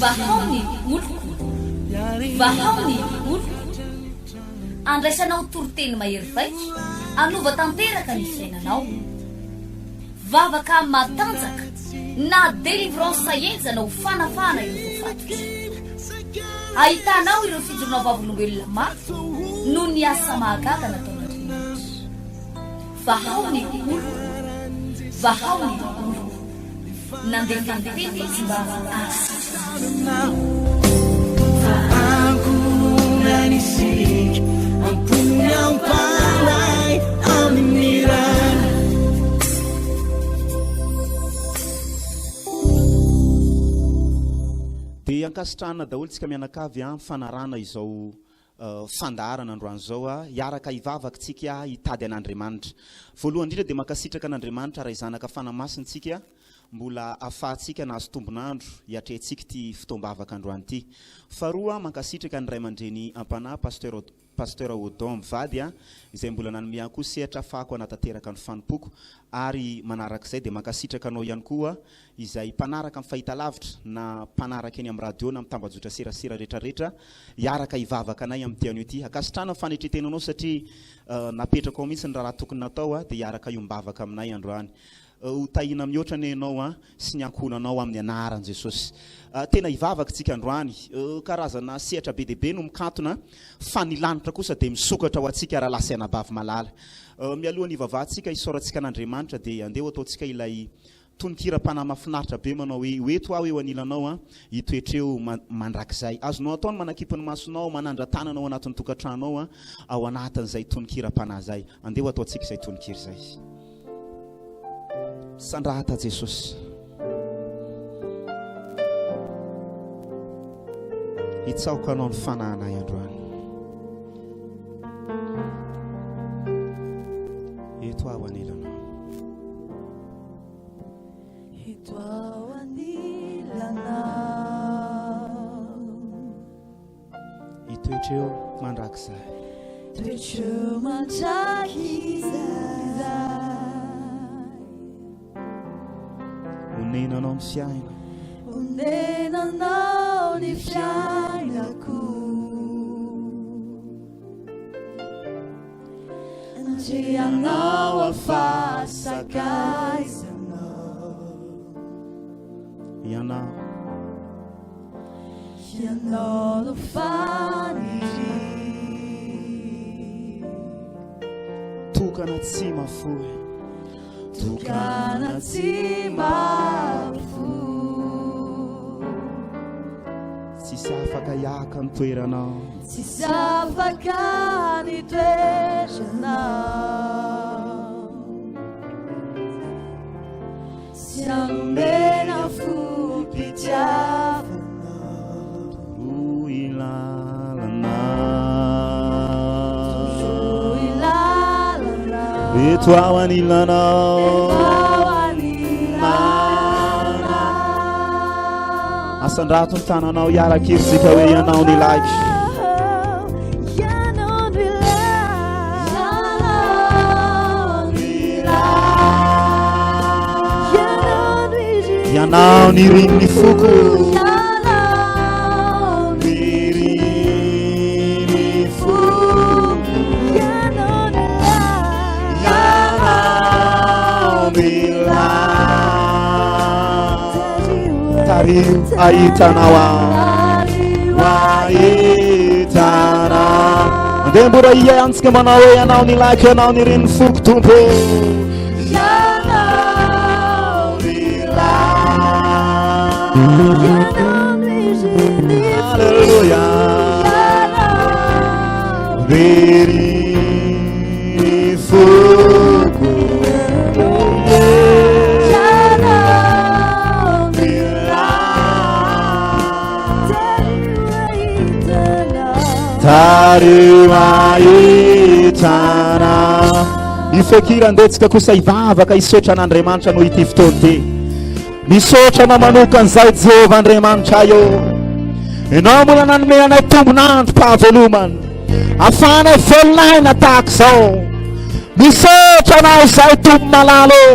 Vahao ny oloko, vahao ny oloko. Andraisanao toriteny mahery vaika hanova tanteraka ny fiainanao. Vavaka matanjaka na délivrance henjana ho fanafahana ireo voafatotra. Ahitanao ireo fijoroana vavolombelona mafy noho ny asa mahagaga nataon'Andriamanitra. Vahao ny oloko, vahao ny oloko. Nandefa ny teny izy mba hahasitrana azy. Dia ankasitrahana daholo tsika mianakavy an fanarahana izao fandaharana androany izao a, hiaraka hivavaka tsika hitady an'Andriamanitra. Voalohany indrindra dia mankasitraka an'Andriamanitra Ray Zanaka Fanahy Masina tsika mbola afahantsika nahazo tombon'andro hiatrehantsika ity fotoam-bavaka androany ity. Faharoa mankasitraka ny ray aman-dreny am-panahy Pasteur Pasteur Odon mivady a, izay mbola nanome ahy koa sehatra afahako hanatanteraka ny fanompoako ary manarak'izay dia mankasitraka anao ihany koa izay mpanaraka amin'ny fahitalavitra na mpanaraka eny amin'ny radio na amin'ny tambajotra serasera rehetrarehetra hiaraka hivavaka anay amin'ity anio ity. Ankasitrahana ny fanetretenanao satria napetrako ao mihitsy ny raharaha tokony natao dia hiaraka hiombavaka aminay androany. Ho tahiana mihoatra anie ianao sy ny ankohonanao amin'ny anaran'i Jesosy. Tena hivavaka isika androany. Karazana sehatra be dia be no mikatona fa ny lanitra kosa dia misokatra ho antsika rahalahy sy anabavy malala. Mialohan'ny hivavahantsika hisaorantsika an'Andriamanitra dia andeha ho ataontsika ilay Tononkira-panahy mahafinaritra be manao hoe, Ho eto aho eo anilanao an, hitoetra eo mandrakizay. Azonao atao ny manakipy ny masonao, manandra-tanana ao anatin'ny tokantranonao an, ao anatin'izay tononkira-panahy izay. Andeha ho ataontsika izay tononkira izay. Sandrahata Jesosy. Hitsaoka anao ny fanahinay androany. Eto aho anilanao. Eto aho anilanao. Hitoetra eo mandrakizay. Toetra eo mandrakizay. Onenanao ny fiaina. Onenanao ny fiainako. Andrianao aho fa sakaizanao. Ianao. Ianao no faniriako. Tokana tsy mafoy. Tokana tsy mafoy. Tsisy afaka hiaka ny toeranao. Tsisy afaka ny toeranao. Tsy hanomena fom-pitiavanao. Toroy lalana. Toroy lalana. Eto aho anilanao. Eto aho anilanao. Asandrato ny tananao hiaraka isika hoe ianao ny ilaiko. Ianao ny rin'ny foko. Ny foko. Ianao ny ilaiko. Tariho ahitanao aho ahitana Andeha mbola hiaintsika manao hoe ianao ny laiko ianao ny ren'ny foko Tompo Ianao ny laiko Alléluia Very foko Tariho ahitana Ny feon-kira andetsika kosa hivavaka hisaotra an'Andriamanitra noho ity fotoana ity. Misaotra anao manokana izay Jehovah Andriamanitra io. Ianao mbola nanome anay tombon'androm-pahavelomana. Afahanay velona aina tahaka izao. Misaotra anao izay Tompo malala ô.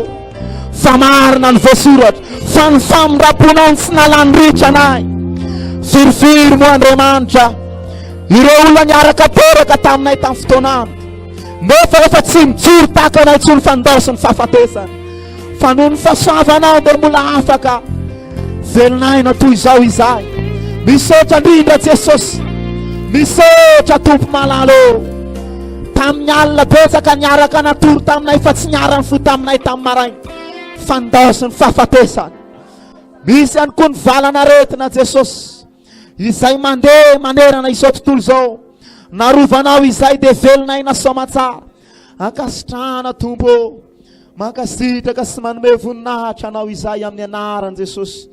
Fa marina ny voasoratra fa ny famindram-ponao no tsy nalany ritra anay. Firifiry moa Andriamanitra ireo olona niaraka teraka taminay tamin'ny fotoan'andro, nefa efa tsy mijoro tahaka anay intsony fa nindaosin'ny fahafatesana. Fa noho ny fahasoavanao dia mbola afaka velon'aina toy izao izahay. Misaotra indrindra Jesosy. Misaotra Tompo malala ô. Tamin'ny alina betsaka niaraka natory taminay fa tsy niara-nifoha taminay tamin'ny maraina. Fa nindaosin'ny fahafatesana. Misy ihany koa ny valan'aretina Jesosy izay mandeha manerana izao tontolo izao. Narovanao izay dia velon'aina soamantsara. Ankasitrahana Tompo ô. Mankasitraka sy manome voninahitra Anao izahay amin'ny anaran'i Jesosy.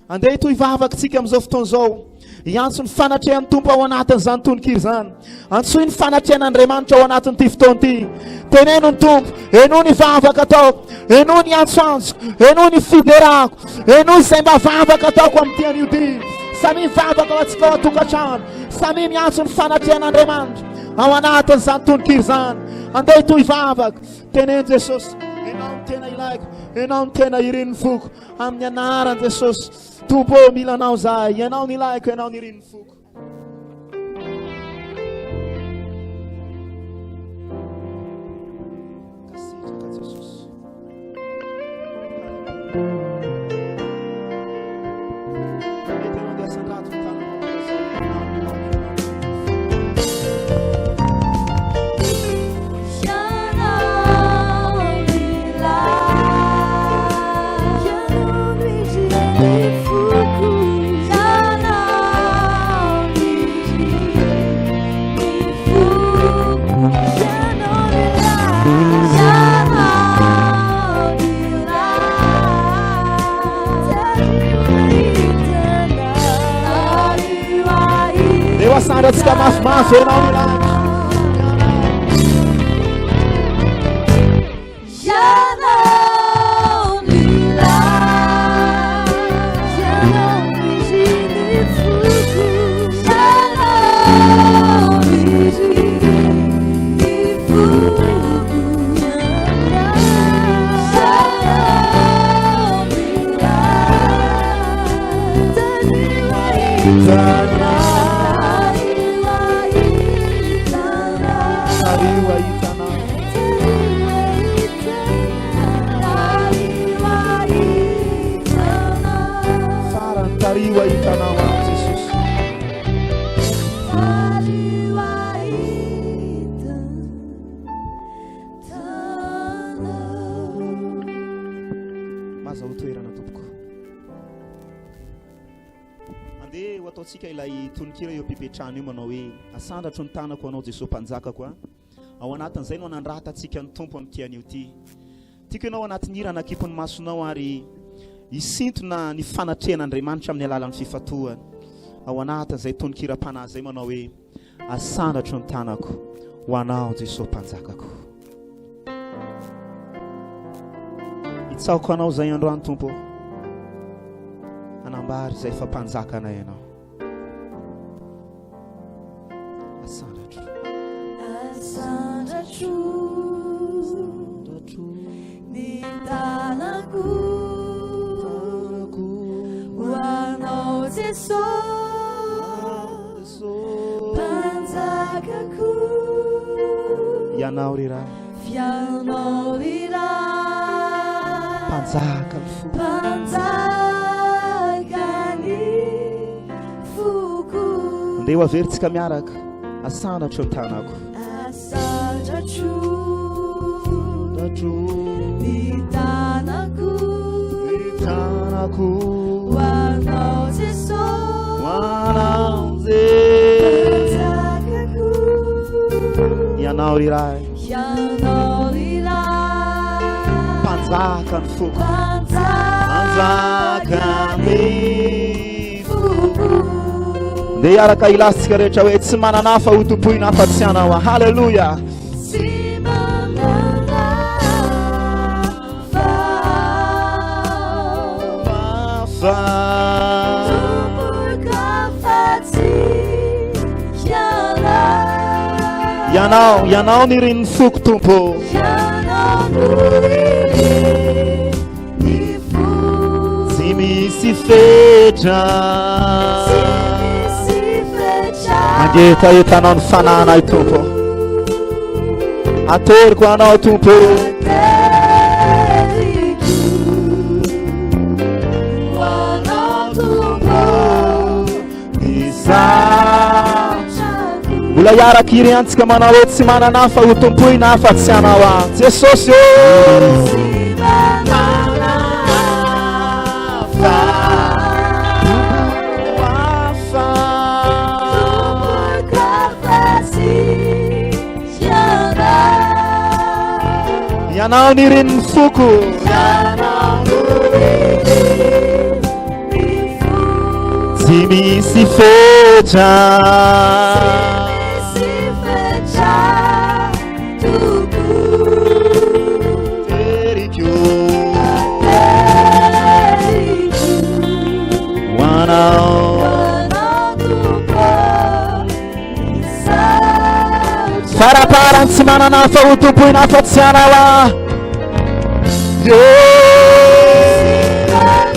Andeha hitohy vavaka isika amin'izao fotoana izao. Hiantso ny fanatrehan'ny Tompo ao anatin'izany tononkira izany. Antsoy ny fanatrehan'Andriamanitra ao anatin'ity fotoana ity. Teneno ny Tompo, henoy ny vavaka ataoko, henoy ny antsoantsoko, henoy ny fiderako, henoy izay mba vavaka ataoko amin'ity anio ity. Samia mivavaka ho antsika ao an-tokantrano, samia miantso ny fanatrehan'Andriamanitra ao anatin'izany tononkira izany. Andeha hitohy vavaka. Teneno Jesosy, Ianao no tena ilaiko, Ianao no tena irin'ny foko, amin'ny anaran'i Jesosy. Tompo ô, mila Anao zahay, Ianao no ilaiko, Ianao no irin'ny foko. Kasitraka Jesosy. Mety ianao dia asandrato ny tananao lazao hoe Ianao no ilaiko, Ianao no irin'ny foko. Eo asandratsika mafimafy ianao ny lanitra. Farany tariho ahitanao ahy Jesosy. Mazahoa toerana tompoko. Andeha ho ataontsika ilay tononkira eo am-pipetrahana io manao hoe asandratro ny tanako anao Jesosy mpanjakako a. Ao anatin'izay no anandratantsika ny Tompo amin'ity anio ity. Tiako ianao anatin'ny hira hanakipy ny masonao ary hisintona ny fanatrehan'Andriamanitra amin'ny alalan'ny fifantohana. Ao anatin'izay tonon-kiram-panahy izay manao hoe Asandratro ny tanako ho anao Jesoa Mpanjakako. Hitsaoko anao izay androany Tompo. Hanambara izay fa Mpanjakanay ianao. Asandratro. Asandratro ny tanako ho anao Jesosy Mpanjakako. Ianao ry Ray. Ianao ry Ray. Mpanjaka ny foko. Mpanjaka ny foko. Andeha ho averintsika miaraka. Asandratro ny tanako. Asandratro ny tanako. Ny tanako. Ho anao Jesosy. Ho anao Jesosy. Mpanjakako. Ianao ry Ray. Ianao ry Ray. Mpanjaka ny foko. Mpanjaka ny foko. Ndeha hiaraka hilaza rehetra hoe tsy manana hafa ho tompoina afa-tsy anao aho. Haleloia. Tsy manana hafa. Hafa. Tompoiko afa-tsy ianao. Ianao, ianao ny rin'ny foko Tompo. Ianao no irin'ny foko. Tsy misy. misy fetra. Tsy misy fetra. Mangetaheta anao ny fanahinay Tompo. Ateriko anao Tompo. Ateriko ho anao Tompo. Mbola hiaraka iry antsika manao hoe tsy manana hafa ho tompoina afa tsy anao aho. Jesosy ô! Tsy manana hafa. Hafa. Tompoiko afa-tsy ianao. Ianao nirin'ny foko. Ianao no irin'ny foko. Tsy misy fetra. Tsy misy fetra Tompo. Teriko Ateriko ho anao. ho anao Tompo. Misaotra. Faraparany tsy manana hafa ho tompoina afa-tsy anao aho. Yeah.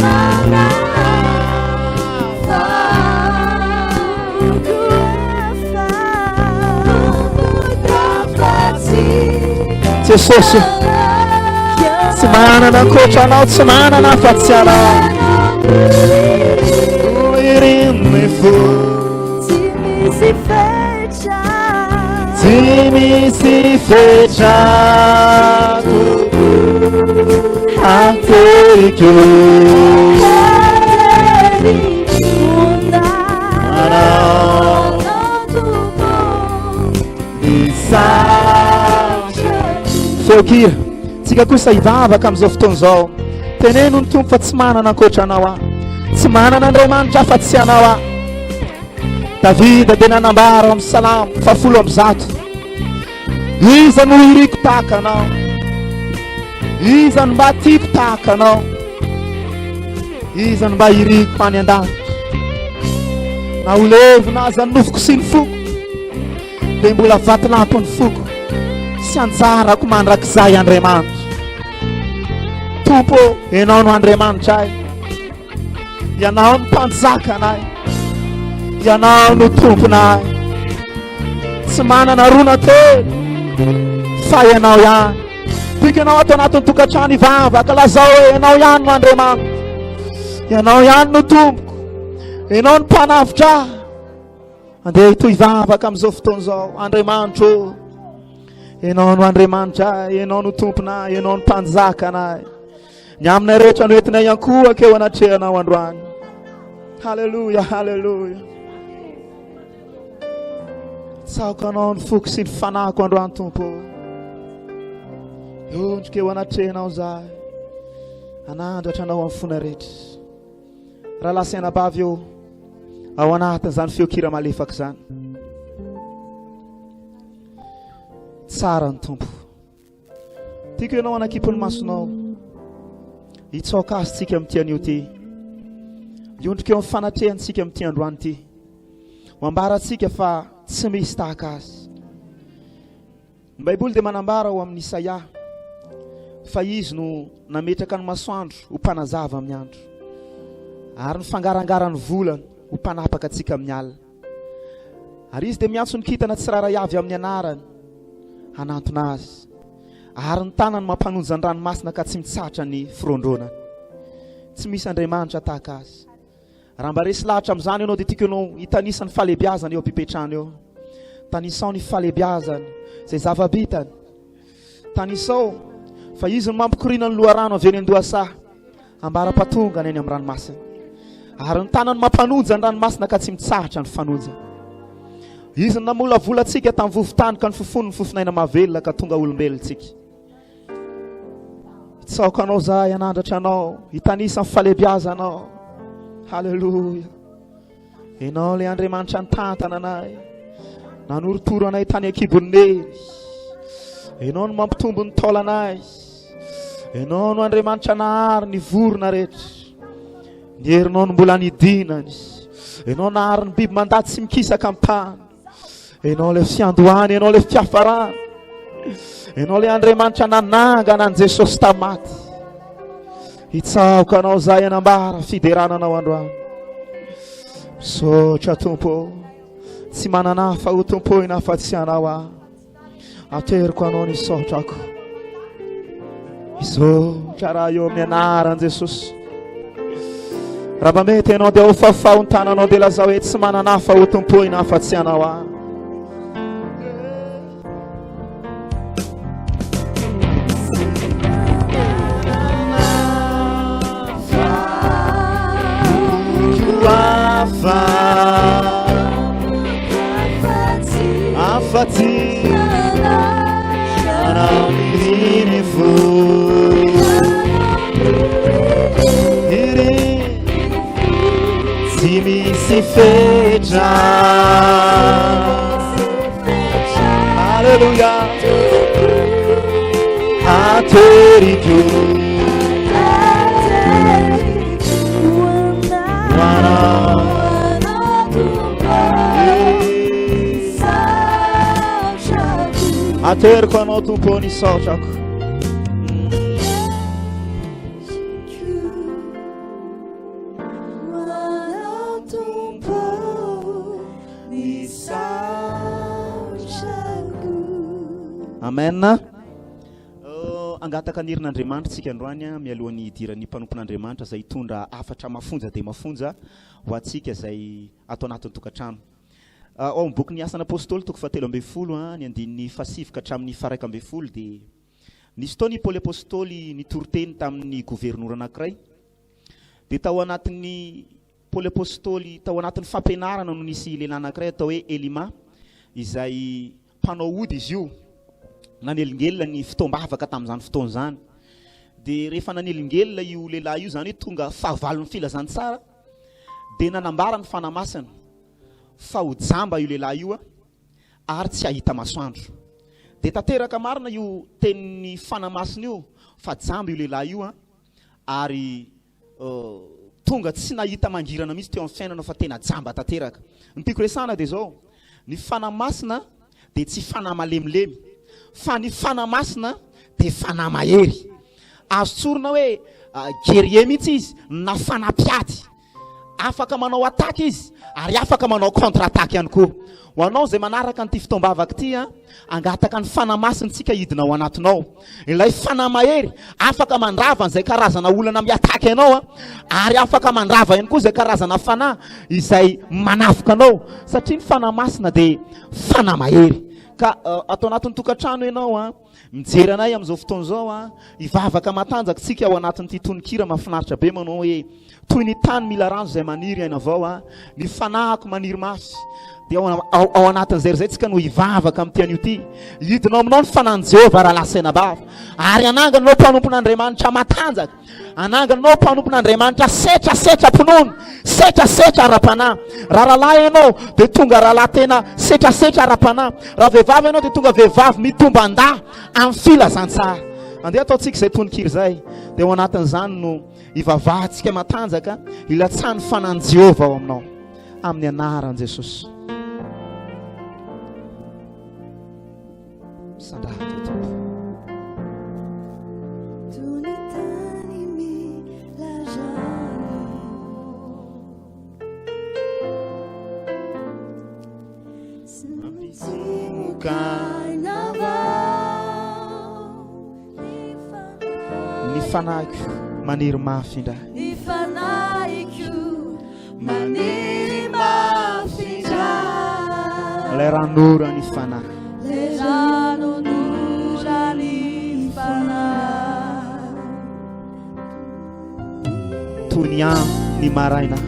Manana hafa. Hafa. Tompoiko afa-tsy Jesosy, tsy manana ankoatra anao, tsy manana afa-tsy anao. Irin'ny fo. Tsy misy fetra. Tsy misy fetra Tompo ateriko anao misaotra. Feon-kira, tsika kosa hivavaka amin'izao fotoana izao. Teneno ny Tompo fa tsy manana ankoatra anao aho. Tsy manana Andriamanitra afa-tsy anao aho. Davida dia nanambara ao amin'ny Salamo faha 110. Iza no iriko tahaka anao? Iza no mba tiako tahaka anao? Iza no mba iriko any an-danitra? Na ho levona aza ny nofoko sy ny foko, dia mbola vatolampy ny foko sy anjarako mandrakizay Andriamanitra. Tompo ô, Ianao no Andriamanitra ahy. Ianao no mpanjaka anay. Ianao no tomponay. Tsy manana roa na telo fa Ianao ihany. Tiako Ianao ato anatin'ny tokantrano hivavaka, lazao hoe Ianao ihany no Andriamanitra. Ianao ihany no Tompoko. Ianao no mpanavotra ahy. Andeha hitohy vavaka amin'izao fotoana izao. Andriamanitro ô, Ianao no Andriamanitra ahy, Ianao no Tomponay, Ianao no Mpanjaka anay. Ny aminay rehetra no entinay ankohaka eo anatrehanao androany. Haleloia, haleloia. Tsaoko anao ny foko sy ny fanahiko androany Tompo. Miondrika eo anatrehanao zahay. Anandratra anao amin'ny fona rehetra. Rahalahy sy anabavy eo ao anatin'izany feon-kira malefaka izany. Tsara ny Tompo. Tiako ianao hanakipy ny masonao. Hitsaoka azy tsika amin'ity anio ity. Hiondrika eo amin'ny fanatrehantsika amin'ity androany ity. Ho ambarantsika fa tsy misy tahaka azy. Ny Baiboly dia manambara ao amin'ny Isaia fa izy no nametraka ny masoandro ho mpanazava amin'ny andro ary ny fangarangaran'ny volana ho mpanapaka antsika amin'ny alina. Ary izy dia miantso ny kintana tsirairay avy amin'ny anarany hanantona azy. Ary ny tanany mampanonja ny ranomasina ka tsy mitsahatra ny firondronany. Tsy misy Andriamanitra tahaka azy. Raha mba resy lahatra amin'izany ianao dia tiako ianao hitanisa ny fahalebiazany eo am-pipetrahana eo. Tanisao ny fahalebiazany, izay zava-bitany. Tanisao fa izy no mampikoriana ny loharano avy eny an-dohasaha ambara-patongany any amin'ny ranomasina. Ary ny tanany mampanonja ny ranomasina ka tsy mitsahatra ny fanonja. Izy no namolavola antsika tamin'ny vovon-tany ka nofofony ny fofon'aina mahavelona ka tonga olombelona isika. Hitsaoka anao zahay, hanandratra anao, hitanisa ny fahalebiazanao. Haleloia. Ianao ilay Andriamanitra nitantana anay, nanorotoro anay tany an-kibon'ny neny. Ianao no mampitombo ny taolanay. Ianao no Andriamanitra nahary ny vorona rehetra. Ny herinao no mbola nidinany. Ianao nahary ny biby mandady sy mikisaka amin'ny tany. Ianao ilay fiandohana, Ianao ilay fiafarana. Ianao ilay Andriamanitra nanangana an'i Jesosy tamin'ny maty. Hitsaoka anao zahay hanambara fiderana anao androany. Misaotra Tompo ô. Tsy manana hafa ho tompoina afa-tsy anao aho. Ateriko anao ny saotrako. Misaotra raha eo amin'ny anaran'i Jesosy. Raha mba mety ianao dia hofafaho ny tananao dia lazao hoe tsy manana hafa ho tompoina afa-tsy anao aho. Afa-tsy anao ny fo Tsy misy fetra Alléluia Ateriko Ateriko anao Tompo ny saotrako. Amen. Hangataka ny herin'Andriamanitra isika androany mialohan'ny hidiran'ny mpanompon'Andriamanitra izay hitondra hafatra mafonja dia mafonja ho antsika izay ato anatin'ny tokantrano. Ao amin'ny bokin'ny Asan'ny Apôstôly toko fahatelo ambin'ny folo ny andininy fahasivy ka hatramin'ny faha-iraika ambin'ny folo dia nisy fotoana i Paoly Apôstôly nitory teny tamin'ny governora anankiray. Dia tao anatin'ny Paoly Apostoly tao anatin'ny fampianarana no nisy lehilahy anankiray atao hoe Elima, izay mpanao ody izy io, nanelingelina ny fotoam-bavaka tamin'izany fotoana izany. Dia rehefa nanelingelina io lehilahy io, izany hoe tonga fahavalon'ny filazantsara, dia nanambara ny Fanahy Masina fa ho jamba io lehilahy io ary tsy hahita masoandro. Dia tanteraka marina io tenin'ny Fanahy Masina io fa jamba io lehilahy io ary tonga tsy nahita mangirana mihitsy teo amin'ny fiainana fa tena jamba tanteraka. Ny tiako resahana dia izao, ny Fanahy Masina dia tsy fanahy malemilemy, fa ny Fanahy Masina dia fanahy mahery. Azo tsorina hoe guerrier mihitsy izy na fanahy mpiady. Afaka manao attaque izy ary afaka manao contre attaque ihany koa. Ho anao izay manaraka an'ity fotoam-bavaka ity, hangataka ny Fanahy Masina isika hidina ao anatinao. Ilay Fanahy mahery afaka mandrava an'izay karazana olana mi-attaque anao ary afaka mandrava ihany koa izay karazana fanahy izay manafika anao satria ny Fanahy Masina dia Fanahy mahery. Ka ato anatin'ny tokantrano ianao, mijery anay amin'izao fotoana izao, hivavaka matanjaka isika ao anatin'ity tononkira mahafinaritra be manao hoe Toy ny tany mila rano izay maniry aina vao a, ny fanahiko maniry mafy. Dia ao, ao, ao anatin'izay izay tsika no hivavaka amin'ity anio ity. Hidina ao aminao ny fanahin'i Jehovah rahalahy sy anabavy. Ary hanangana anao mpanompon'Andriamanitra matanjaka. Hanangana anao mpanompon'Andriamanitra setrasetra-pinoana, setrasetra ara-panahy. Raha rahalahy ianao dia tonga rahalahy tena setrasetra ara-panahy. Raha vehivavy ianao dia tonga vehivavy mitomban-dahy amin'ny filazantsara. Andeha ataontsika izay tononkira izay. Dia ao anatin'izany no Hivavahantsika matanjaka, hilatsahan'ny fanahin'i Jehovah ao aminao. Amin'ny anaran'i Jesosy. Misandrahaka Tompo. Ny fanahiko maniry mafy indray. Ny fanahiko maniry mafy indray. Ilay ranora ny fanahy. Ilay ranonora ny fanahy. Toy ny andro ny maraina.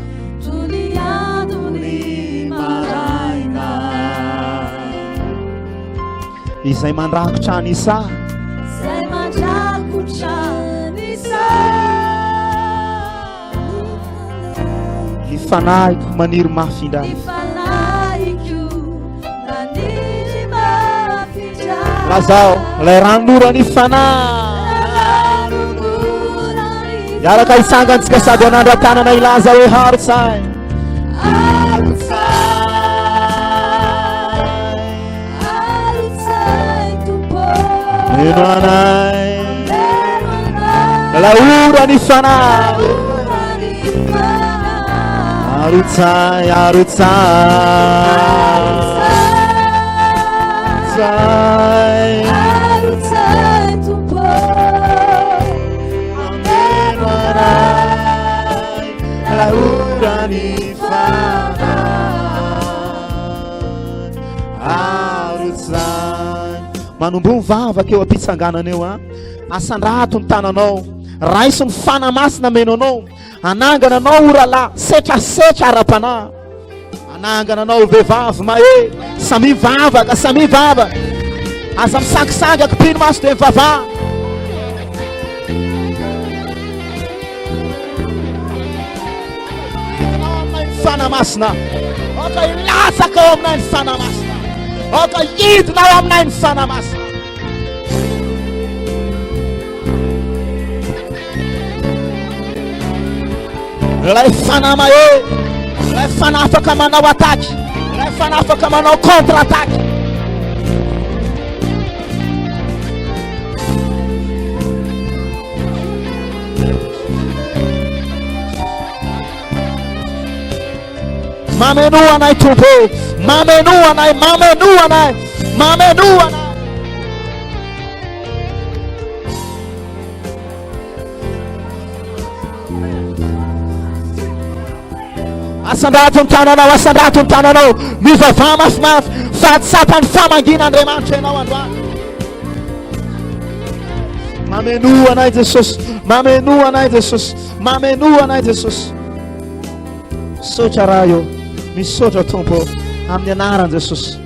Toy ny andro ny maraina. Izay mandrakotra ny saha. Izay mandrakotra ny saha. Ny fanahiko maniry mafy indray. Ny fanahiko maniry mafy indray. Lazao, ilay ranonora ny fanahy. Hiaraka hitsangantsika sady hanandra-tanana hilaza hoe harotsay. Harotsay. Mino anay. Ilay oran'ny Fanahy. Arotsay, arotsay. Tsay. Arotsay Tompo, Ameno anay, ilay oran'ny Fanahy. Arotsay. Manomboha mivavaka eo am-pitsanganana eo an. Asandrato ny tananao. Raiso ny Fanahy Masina ameno anao. Hanangana anao ho rahalahy setrasetra ara-panahy. Hanangana anao ho vehivavy mahery. Samia mivavaka, samia mivavaka. Aza misangisangy akipino maso dia mivavaha. Fanahy Masina. Aoka hilatsaka ao aminay ny Fanahy Masina. Aoka hidina ao aminay ny Fanahy Masina. Ilay fanahy mahery, ilay fanahy afaka manao attaque, ilay fanahy afaka manao contre attaque. Mamenoa anay Tompo ô, mamenoa anay, mamenoa anay, mamenoa anay. Asandrato ny tananao, asandrato ny tananao, mivavaha mafimafy fa tsapa ny famangian'Andriamanitra ianao androany. Mamenoa anay Jesosy, mamenoa anay Jesosy, mamenoa anay Jesosy. Misaotra Ray ô, misaotra Tompo ô, amin'ny anaran'i Jesosy.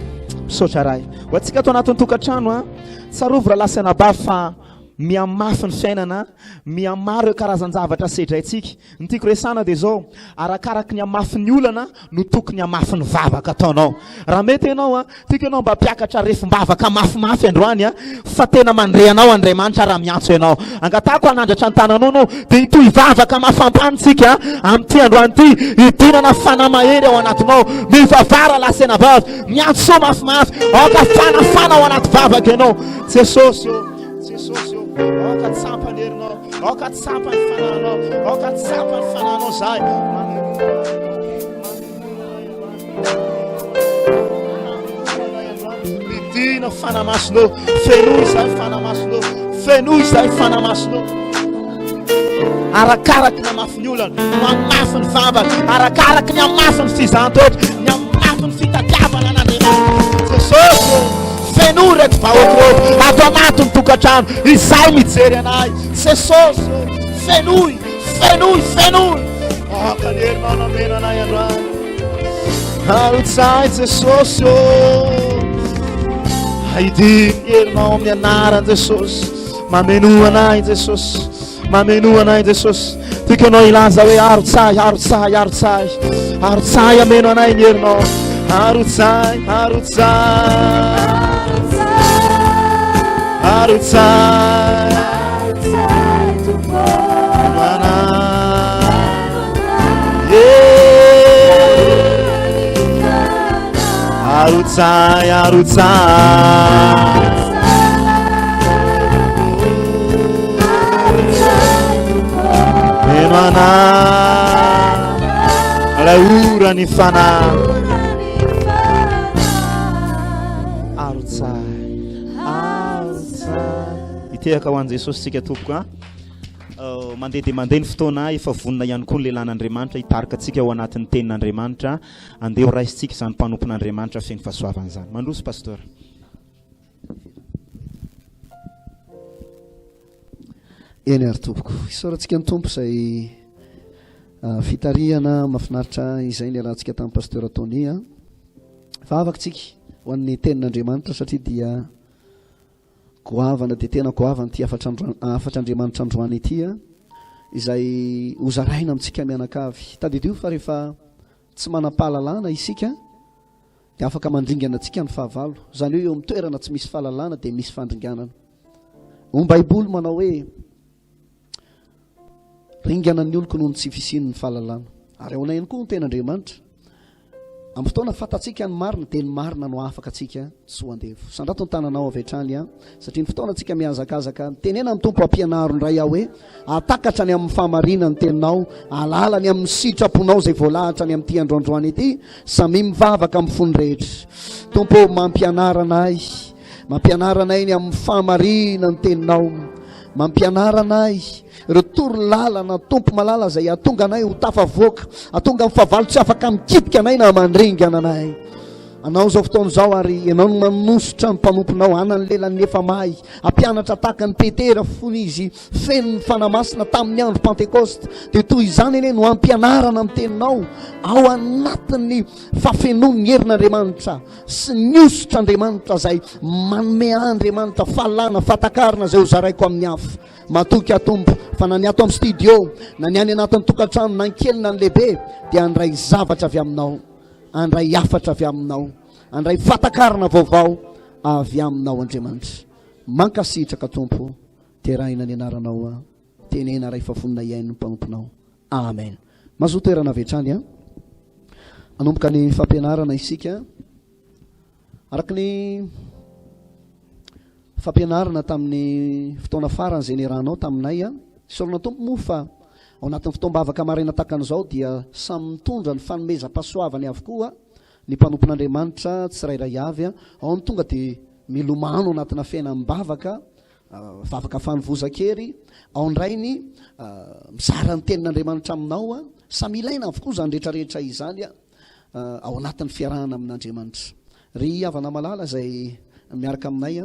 Misaotra Ray. Ho antsika ato anatin'ny tokantrano a, tsarovy rahalahy sy anabavy fa mihamafy ny fiainana, mihamaro ireo karazan-javatra sedraintsika. Ny tiako resahana dia izao, arakaraky ny hamafin'ny olana no tokony hamafin'ny vavaka ataonao. Raha mety ianao a, tiako ianao mba hampiakatra refim-bavaka mafimafy androany a, fa tena mandre anao Andriamanitra raha miantso ianao. Angatahako hanandratra ny tananao ianao dia hitohy vavaka mafampany tsika amin'ity androany ity, hidinana fanahy mahery ao anatinao. Mivavaha rahalahy sy anabavy, miantsoa mafimafy, aoka fanafana ao anaty vavaka ianao. Jesosy ô, Jesosy ô, aoka tsapa ny herinao. Aoka tsapa ny fanahinao. Aoka tsapa ny fanahinao zahay. Midina fanahy masinao. Fenoy izay fanahy masinao. Fenoy izay fanahy masinao. Arakaraky ny hamafin'ny olana, no hamafy ny vavaka. Arakaraky ny hamafin'ny fizahan-toetra, ny hamafin'ny fitadiavana an'Andriamanitra. Jesosy ô, fenoy ireto vahoaka ireto ato anatin'ny tokantrano izay mijery anay. Jesosy ô, fenoy, fenoy, fenoy. Aoka ny herinao nameno anay androany. Arotsay Jesosy ô. Aidino ny herinao amin'ny anaran'i Jesosy. Mamenoa anay Jesosy. Mamenoa anay Jesosy. Tiako ianao hilaza hoe arotsay, arotsay, arotsay. Arotsay ameno anay ny herinao. Arotsay, arotsay. Arotsay. Arotsay, arotsay. Meno anay, ilay oran'ny fanahy. Arotsay, arotsay. Hitehaka ho an'i Jesosy tsika tompoko a. Oh, mandeha dia mandeha ny fotoana, efa vonona ihany koa ny lehilahin'Andriamanitra hitarika antsika ao anatin'ny tenin'Andriamanitra. Andeha ho raisintsika izany mpanompon'Andriamanitra feno fahasoavana izany. Mandroso pasteur. Eny ary tompoko. Isaorantsika ny Tompo izay ah, fitarihana mahafinaritra izay niarahantsika tamin'ny Pasteur Tony. Ah. Vavaka tsika ho an'ny tenin'Andriamanitra satria dia goavana dia tena goavana ity hafatr'Andriamanitra androany ity ah, izay hozaraina amintsika mianakavy. Tadidio fa rehefa tsy manam-pahalalana isika dia afaka mandringana antsika ny fahavalo. Izany hoe eo amin'ny toerana tsy misy fahalalana dia misy fandringanana. Ny Baiboly manao hoe ringana ny oloko noho ny tsy fisian'ny fahalalana. Ary ahoana ihany koa ny ten'Andriamanitra? Amin'ny fotoana fantatsika ny marina dia ny marina no hahafaka antsika tsy ho andevo. Sandrato ny tananao avy hatrany an, satria ny fotoana antsika mihazakazaka. Tenena ny Tompo ampianaro indray aho hoe hahatakatra ny amin'ny fahamarinana ny teninao, hahalala ny amin'ny sitraponao izay voalahatra ny amin'ity andro androany ity. Samia mivavaka amin'ny fony rehetra. Tompo ô, mampianara anay, mampianara anay ny amin'ny fahamarinana ny teninao. Mampianara anay Ireo toro lalana Tompo malala izay hahatonga anay ho tafavoaka, hahatonga ny fahavalo tsy afaka mikitika anay na mandringana anay. Anao izao fotoana izao ary ianao no manosotra ny mpanomponao hanany lelan'ny efa mahay, hampianatra tahaka an'i Petera fony izy feno ny Fanahy Masina tamin'ny andro Pantekosta. Dia toy izany anie no hampianarana ny teninao ao anatin'ny fahafenoan'ny herin'Andriamanitra sy ny hosotr'Andriamanitra izay manome Andriamanitra fahalalana, fahatakarana izay hozaraiko amin'ny hafa. Matoky aho Tompo fa na ny ato amin'ny studio na ny any anatin'ny tokantrano na ny kely na ny lehibe dia handray zavatra avy aminao, handray hafatra avy aminao, handray fahatakarana vaovao avy aminao Andriamanitra. Mankasitraka Tompo, terahina ny anaranao aho, tenena Ray fa vonona hihaino ny mpanomponao. Amen. Mazoa toerana avy hatrany an. Hanomboka ny fampianarana isika. Araka ny fampianarana tamin'ny fotoana farany izay niarahanao taminay, isaorana Tompo moa fa ao anatin'ny fotoam-bavaka maraina tahaka an'izao dia samy mitondra ny fanomezam-pahasoavany avokoa ny mpanompon'Andriamanitra tsirairay avy. Ao ny tonga dia milomano anatina fiainam-bavaka, vavaka fanovozan-kery, ao indray ny mizara ny tenin'Andriamanitra aminao. Samy ilaina avokoa izany rehetrarehetra izany. ao anatin'ny fiarahana amin'Andriamanitra. Ry havana malala izay miaraka aminay,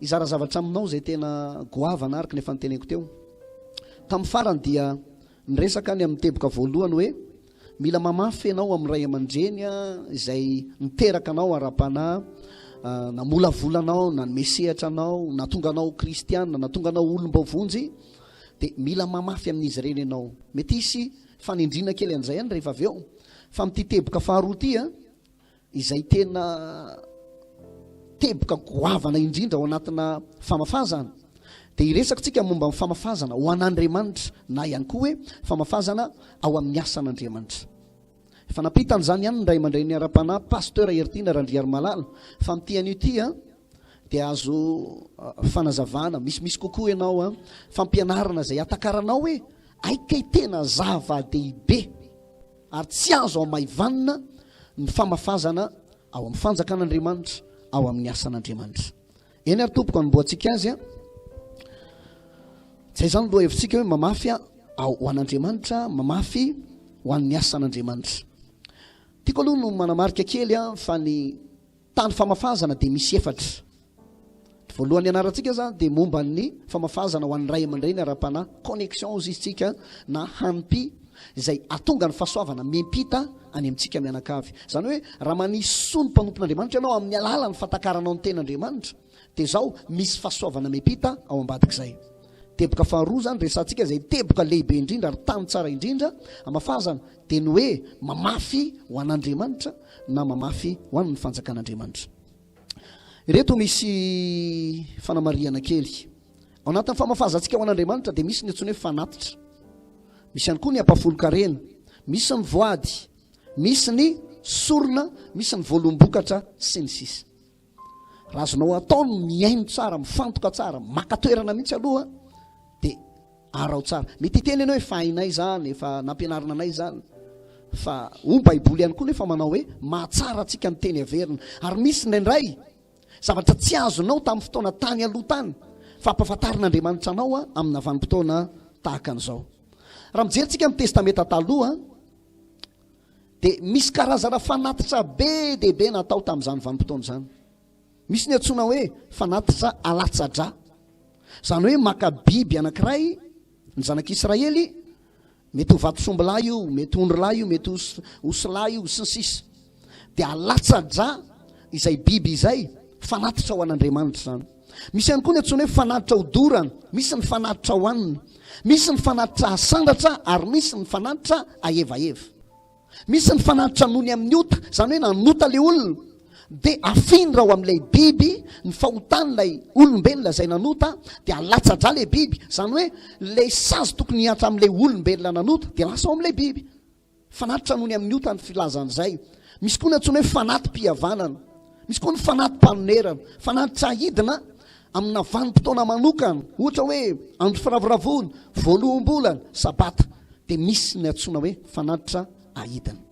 hizara zavatra aminao izay tena goavana araka ny efa noteneniko teo. Tamin'ny farany dia niresaka ny amin'ny teboka voalohany hoe mila mamafy ianao amin'ny ray aman-dreny izay niteraka anao ara-panahy, namolavola anao, nanome sehatra anao, nahatonga anao ho kristiana, nahatonga anao ho olom-boavonjy, dia mila mamafy amin'izy ireny ianao. Mety hisy Fanindriana kely an'izay ihany rehefa avy eo. Fa amin'ity teboka faharoa ity, izay tena teboka goavana indrindra ao anatina famafazana, dia hiresaka tsika momba ny famafazana ho an'Andriamanitra na ihany koa hoe famafazana ao amin'ny asan'Andriamanitra. Efa nampita an'izany ihany ny ray aman-dreny ara-panahy Pasteur Heritiana Randriarimalala fa amin'ity anio ity dia azo fanazavana misimisy kokoa ianao, fampianarana izay hatakaranao hoe Hay kay tena zava-dehibe ary tsy azo hamaivanina ny famafazana ao amin'ny fanjakan'Andriamanitra, ao amin'ny asan'Andriamanitra. Eny ary tompoko anombohantsika azy a. Zay izany lohahevitsika hoe mamafy ao ho an'Andriamanitra, mamafy ho an'ny asan'Andriamanitra. Tiako aloha no manamarika kely a fa ny tany famafazana dia misy efatra. Ny voalohany ianarantsika izany dia momba ny famafazana ho an'ny ray aman-dreny ara-panahy, connexion hozy izy tsika, na hanpi, izay hahatonga ny fahasoavana miampita any amintsika mianakavy. Izany hoe raha manisy soa ny mpanompon'Andriamanitra ianao amin'ny alalan'ny fatakaranao ny tenin'Andriamanitra, dia izao misy fahasoavana miampita ao ambadik'izay. Teboka faharoa izany resahantsika izay teboka lehibe indrindra ary tany tsara indrindra hamafazana dia ny hoe mamafy ho an'Andriamanitra na mamafy ho an'ny fanjakan'Andriamanitra. Ireto misy fanamarihana kely. Ao anatin'ny famafazantsika ho an'Andriamanitra dia misy ny antsoina hoe fanatitra. Misy ihany koa ny ampahafolon-karena, misy ny voady, misy ny sorona, misy ny voaloham-bokatra sy ny sisa. Raha azonao atao ny mihaino tsara, mifantoka tsara, maka toerana mihitsy aloha dia Araho tsara. Mety hiteny ianao hoe efa hainay izany, efa nampianarina anay izany. Fa hoy ny Baiboly ihany koa nefa manao hoe mahatsara antsika ny teny averina. Ary misy indraindray zavatra tsy azonao tamin'ny fotoana tany aloha tany fa ampahafantarin'Andriamanitra anao amina vanim-potoana tahaka an'izao. Raha mijery tsika amin'ny Testamenta Taloha dia misy karazana fanatitra be dia be natao tamin'izany vanim-potoana izany. Misy ny antsoina hoe fanatitra alatsa-drà. Izany hoe maka biby anankiray ny zanak'Israely, mety ho vatosombilahy io, mety ho ondrilahy io, mety ho osilahy io, sy ny sisa. Dia alatsa-drà izay biby izay, fanatitra ho an'Andriamanitra izany. Misy ihany koa ny antsoina hoe fanatitra hodorana, misy ny fanatitra hohanina, misy ny fanatitra asandratra ary misy ny fanatitra ahevaheva. Misy ny fanatitra noho ny amin'ny ota, izany hoe nanota ilay olona, dia afindra ao amin'ilay biby ny fahotan'ilay olombelona izay nanota, dia alatsa-drà ilay biby, izany hoe ilay sazy tokony hihatra amin'ilay olombelona nanota dia lasa ao amin'ilay biby. Fanatitra noho ny amin'ny ota ny filazana izay. Misy koa ny antsoina hoe fanati-pihavanana. Misy koa ny fanati-panonerana. Fanatitra ahidina amina vanim-potoana manokana, ohatra hoe andro firavoravoana, voaloham-bolana, sabata, dia misy ny antsoina hoe fanatitra ahidina.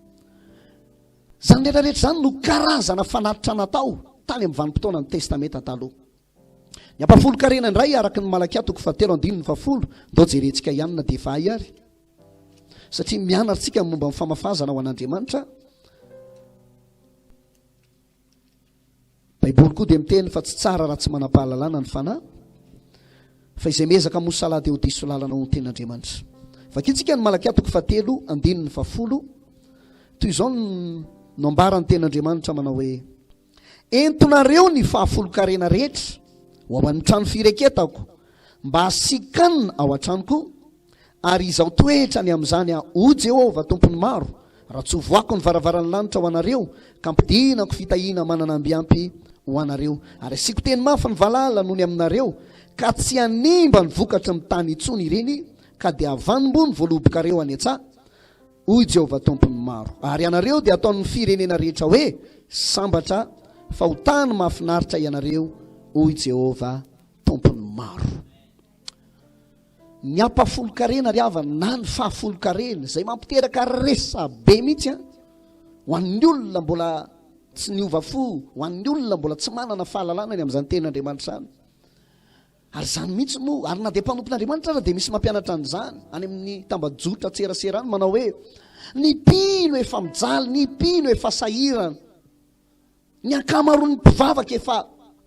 Izany rehetra rehetra izany no karazana fanatitra natao tany amin'ny vanim-potoanan'ny Testamenta Taloha. Ny ampahafolon-karena indray araka ny Malakia toko fahatelo andininy fahafolo, ndao jerentsika ihany na dia efa hay ary. Satria mianatra tsika ny momba ny famafazana ho an'Andriamanitra. Baiboly koa dia miteny fa tsy tsara raha tsy manam-pahalalana ny fanahy, fa izay miezaka mosala dia ho diso lalana ho ny tenin'Andriamanitra. Vakintsika ny Malakia toko fahatelo andininy fahafolo. Toy izao no ambaran'ny tenin'Andriamanitra manao hoe: Entonareo ny fahafolon-karena rehetra ho ao amin'ny trano fireketako, mba hasian-kanina ao an-tranoko, ary izao toetra ny amin'izany aho, hoy Jehovah, Tompon'ny maro, raha tsy hovoako ny varavaran'ny lanitra ho anareo, ka hampidinako fitahiana manana ambiampy ho anareo, ary hasiako teny mafy ny valala noho ny aminareo, ka tsy hanimba ny vokatry ny tany intsony ireny, ka dia havanim-boa ny voalobokareo any an-tsaha, Hoy Jehovah Tompon'ny maro. Ary ianareo dia hataon'ny firenena rehetra hoe, Sambatra, fa ho tany mahafinaritra ianareo, hoy Jehovah Tompon'ny maro. Ny ampahafolon-karena ry havana, na ny fahafolon-karena, izay mampiteraka resa-be mihitsy an, ho an'ny olona mbola tsy niova fo, ho an'ny olona mbola tsy manana fahalalana ny amin'izany tenin'Andriamanitra izany. Ary izany mihitsy moa, ary na dia mpanompon'Andriamanitra aza dia misy mampianatra an'izany any amin'ny tambajotran-tserasera any manao hoe, ny mpino efa mijaly, ny mpino efa sahirana, ny ankamaroan'ny mpivavaka efa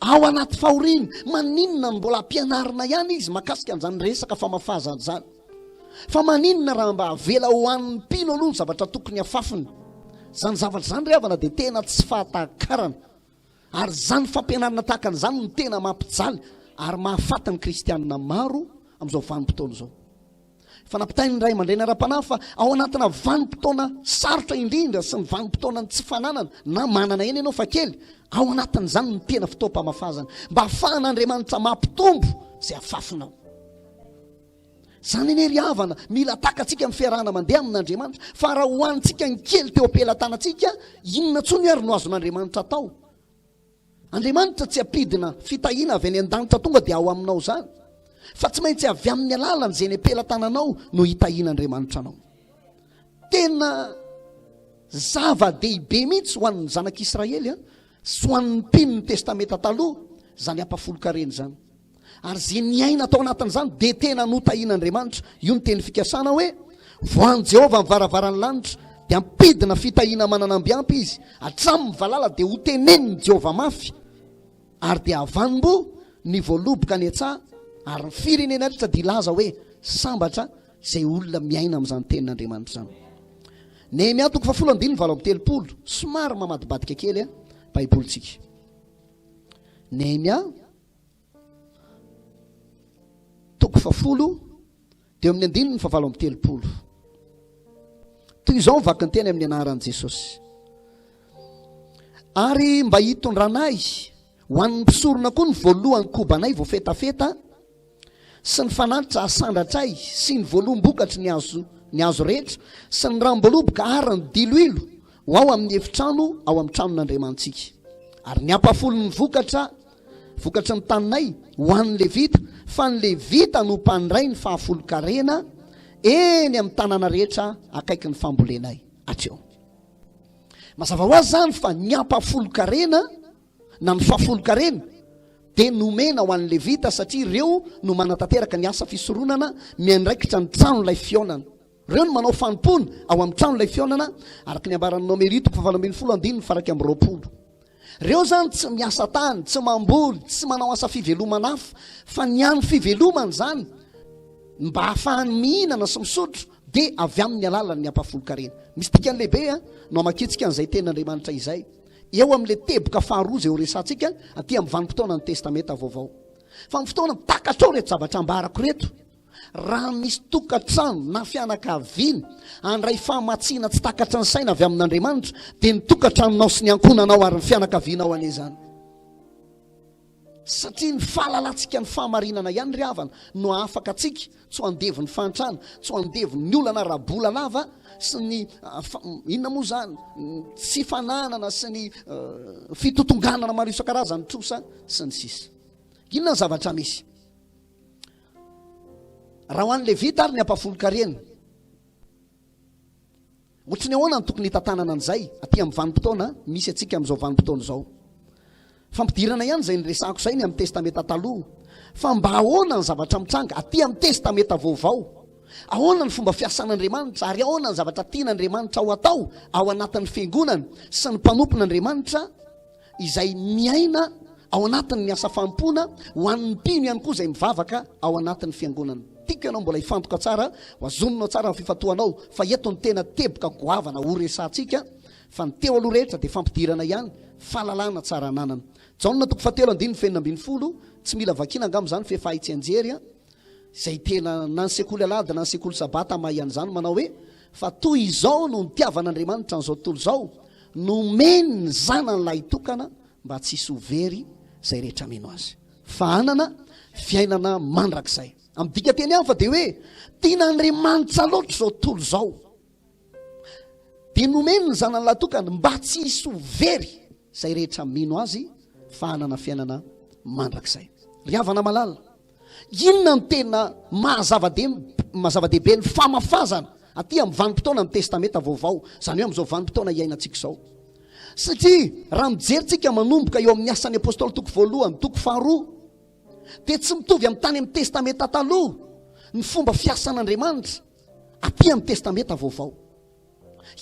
ao anaty fahoriana, maninona no mbola ampianarina ihany izy mahakasika an'izany resaka famafazana izany? Fa maninona raha mba avela ho an'ny mpino aloha ny zavatra tokony hafafiny? Izany zavatra izany ry havana dia tena tsy fahatakarana. Ary izany fampianarana tahaka an'izany no tena mampijaly ary mahafaty ny kristianina maro amin'izao vanim-potoana izao. Efa nampitain'ny ray aman-dreny ara-panahy fa ao anatina vanim-potoana sarotra indrindra sy ny vanim-potoanan'ny tsy fananana na manana eny ianao fa kely, ao anatin'izany no tena fotoam-pamafazana mba hahafahan'Andriamanitra mampitombo izay afafinao. Izany anie ry havana, mila takatsika ny fiarahana mandeha amin'Andriamanitra, fa raha hohanintsika ny kely teo am-pelatanantsika, inona intsony ary no azon'Andriamanitra atao? Andriamanitra tsy hampidina fitahiana avy any an-danitra tonga dia ao aminao izany, fa tsy maintsy avy amin'ny alalan'izay eny am-pelatananao no hitahian'Andriamanitra anao. Tena zava-dehibe mihitsy ho an'ny zanak'Israely sy ho an'ny mpino ny Testamenta Taloha izany ampahafolon-karena izany. Ary izay niaina tao anatin'izany dia tena notahian'Andriamanitra. Io ny teny fikasana hoe, Vohan'i Jehovah ny varavaran'ny lanitra, dia hampidina fitahiana manana ambiampy izy, hatramin'ny valala dia hotenenin'i Jehovah mafy, ary dia havanim-bo ny voaloboka any an-tsaha, ary ny firenena rehetra dia hilaza hoe, Sambatra izay olona miaina amin'izany tenin'Andriamanitra izany. Nehemia toko fahafolo andininy 38, somary mamadibadika kely Baibolintsika. Nehemia Toko fahafolo dia eo amin'ny andininy fahavalo amby telopolo. Toy izao ny vakinteny amin'ny anaran'i Jesosy. Ary mba hitondranay ho an'ny mpisorona koa ny voalohan'ny kobanay voafetafeta sy ny fanatitra asandratray sy ny voaloham-bokatry ny hazo ny hazo rehetra sy ny ranom-boaloboka ary ny diloilo ho ao amin'ny efitrano ao amin'ny tranon'Andriamanitsika. Ary ny ampahafolon'ny vokatra Vokatry ny taninay ho an'ny Levita, fa ny Levita no mpandray ny fahafolon-karena eny amin'ny tanàna rehetra akaikin'ny fambolenay. Hatreo. Mazava ho azy izany fa ny ampahafolon-karena na ny fahafolon-karena dia nomena ho an'ny Levita satria ireo no manatanteraka ny asa fisoronana miandraikitra ny tranolay fihaonana. Ireo no manao fanompoana ao amin'ny tranolay fihaonana araka ny ambaran'ny Nomery toko fahavalo ambinifolo andininy faha 21. Reo zany tsy miasa tany, tsy mamboly, tsy manao asa fivelomana hafa, fa ny hany fivelomany zany mba hahafahany mihinana sy misotro dia avy amin'ny alalan'ny ampahafolon-karena. Misy dikany lehibe an, no hamakiantsika an'izay tenin'Andriamanitra izay eo amin'ilay teboka faharoa izay horesahantsika aty amin'ny vanim-potoanan'ny Testamenta Vaovao. Fa amin'ny fotoana takatrao ireto zavatra ambarako ireto, Raha misy tokantrano na fianakaviana handray famatsiana tsy takatry ny saina avy amin'Andriamanitra, dia ny tokantranonao sy ny ankohonanao ary ny fianakavianao anie izany. Satria ny fahalalantsika ny fahamarinana ihany ry havana no hahafaka antsika tsy ho andevon'ny fahantrana, tsy ho andevon'ny olana ara-bola lava sy ny inona moa izany, ny tsy fananana sy ny fitotonganana maro isan-karazany, trosa sy ny sisa. Inona ny zavatra misy? Raha ho an'ny Levita ary ny ampahafolon-karena, Ohatry ny ahoana no tokony hitantanana an'izay aty amin'ny vanim-potoana misy antsika amin'izao vanim-potoana izao? Fampidirana ihany izay niresahako izay ny amin'ny Testamenta Taloha. Fa mba ahoana ny zavatra mitranga aty amin'ny Testamenta Vaovao? Ahoana ny fomba fiasan'Andriamanitra ary ahoana ny zavatra tian'Andriamanitra ho atao ao anatin'ny Fiangonany sy ny mpanompon'Andriamanitra? izay miaina ao anatin'ny asa fanompoana ho an'ny mpino ihany koa izay mivavaka ao anatin'ny fiangonana. Tiako ianao mbola hifantoka tsara, ho azoninao tsara ny fifantohanao fa eto ny tena teboka goavana ho resahantsika fa ny teo aloha rehetra dia fampidirana ihany, fahalalana tsara ananana. Jaona toko fahatelo andininy fahenina 16, tsy mila vakiana angamba izany f'efa hay tsianjery an! Izay tena na ny sekoly alahady na ny sekoly sabata mahay an'izany manao hoe fa toy izao no nitiavan'Andriamanitra an'izao tontolo izao, Nomeny ny Zanany lahitokana mba tsy hisy ho very izay rehetra mino Azy, fa hanana fiainana mandrakizay. Amin'ny dikanteny hafa dia hoe tian'Andriamanitra loatra izao tontolo izao, dia nomeny ny Zanany lahitokana mba tsy hisy ho very izay rehetra mino Azy, fa hanana fiainana mandrakizay. Ry havana malala, Inona no tena maha zava-dehibe ny famafazana aty amin'ny vanim-potoana ny Testamenta Vaovao, izany hoe amin'izao vanim-potoana iainantsika izao? Satria raha mijery tsika manomboka eo amin'ny Asan'ny Apostoly toko voalohany, toko faharoa, dia tsy mitovy amin'ny tany amin'ny Testamenta Taloha ny fomba fiasan'Andriamanitra aty amin'ny Testamenta Vaovao.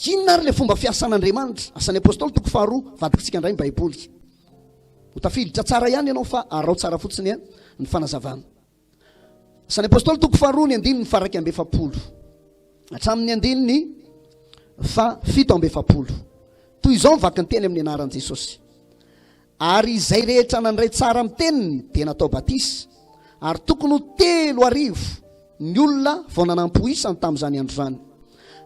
Inona ary ilay fomba fiasan'Andriamanitra? Asan'ny Apostoly toko faharoa, vadintsika indray ny Baiboly. Ho tafiditra tsara ihany ianao fa araho tsara fotsiny ny fanazavana. Asan'ny Apostoly toko faharoa ny andininy faha 41 hatramin'ny andininy faha 47. Toy izao ny vaky ny teny amin'ny anaran'i Jesosy. Ary izay rehetra nandray tsara ny teniny dia natao batisa, ary tokony ho 3000 ny olona vao nanampo isany tamin'izany andro izany.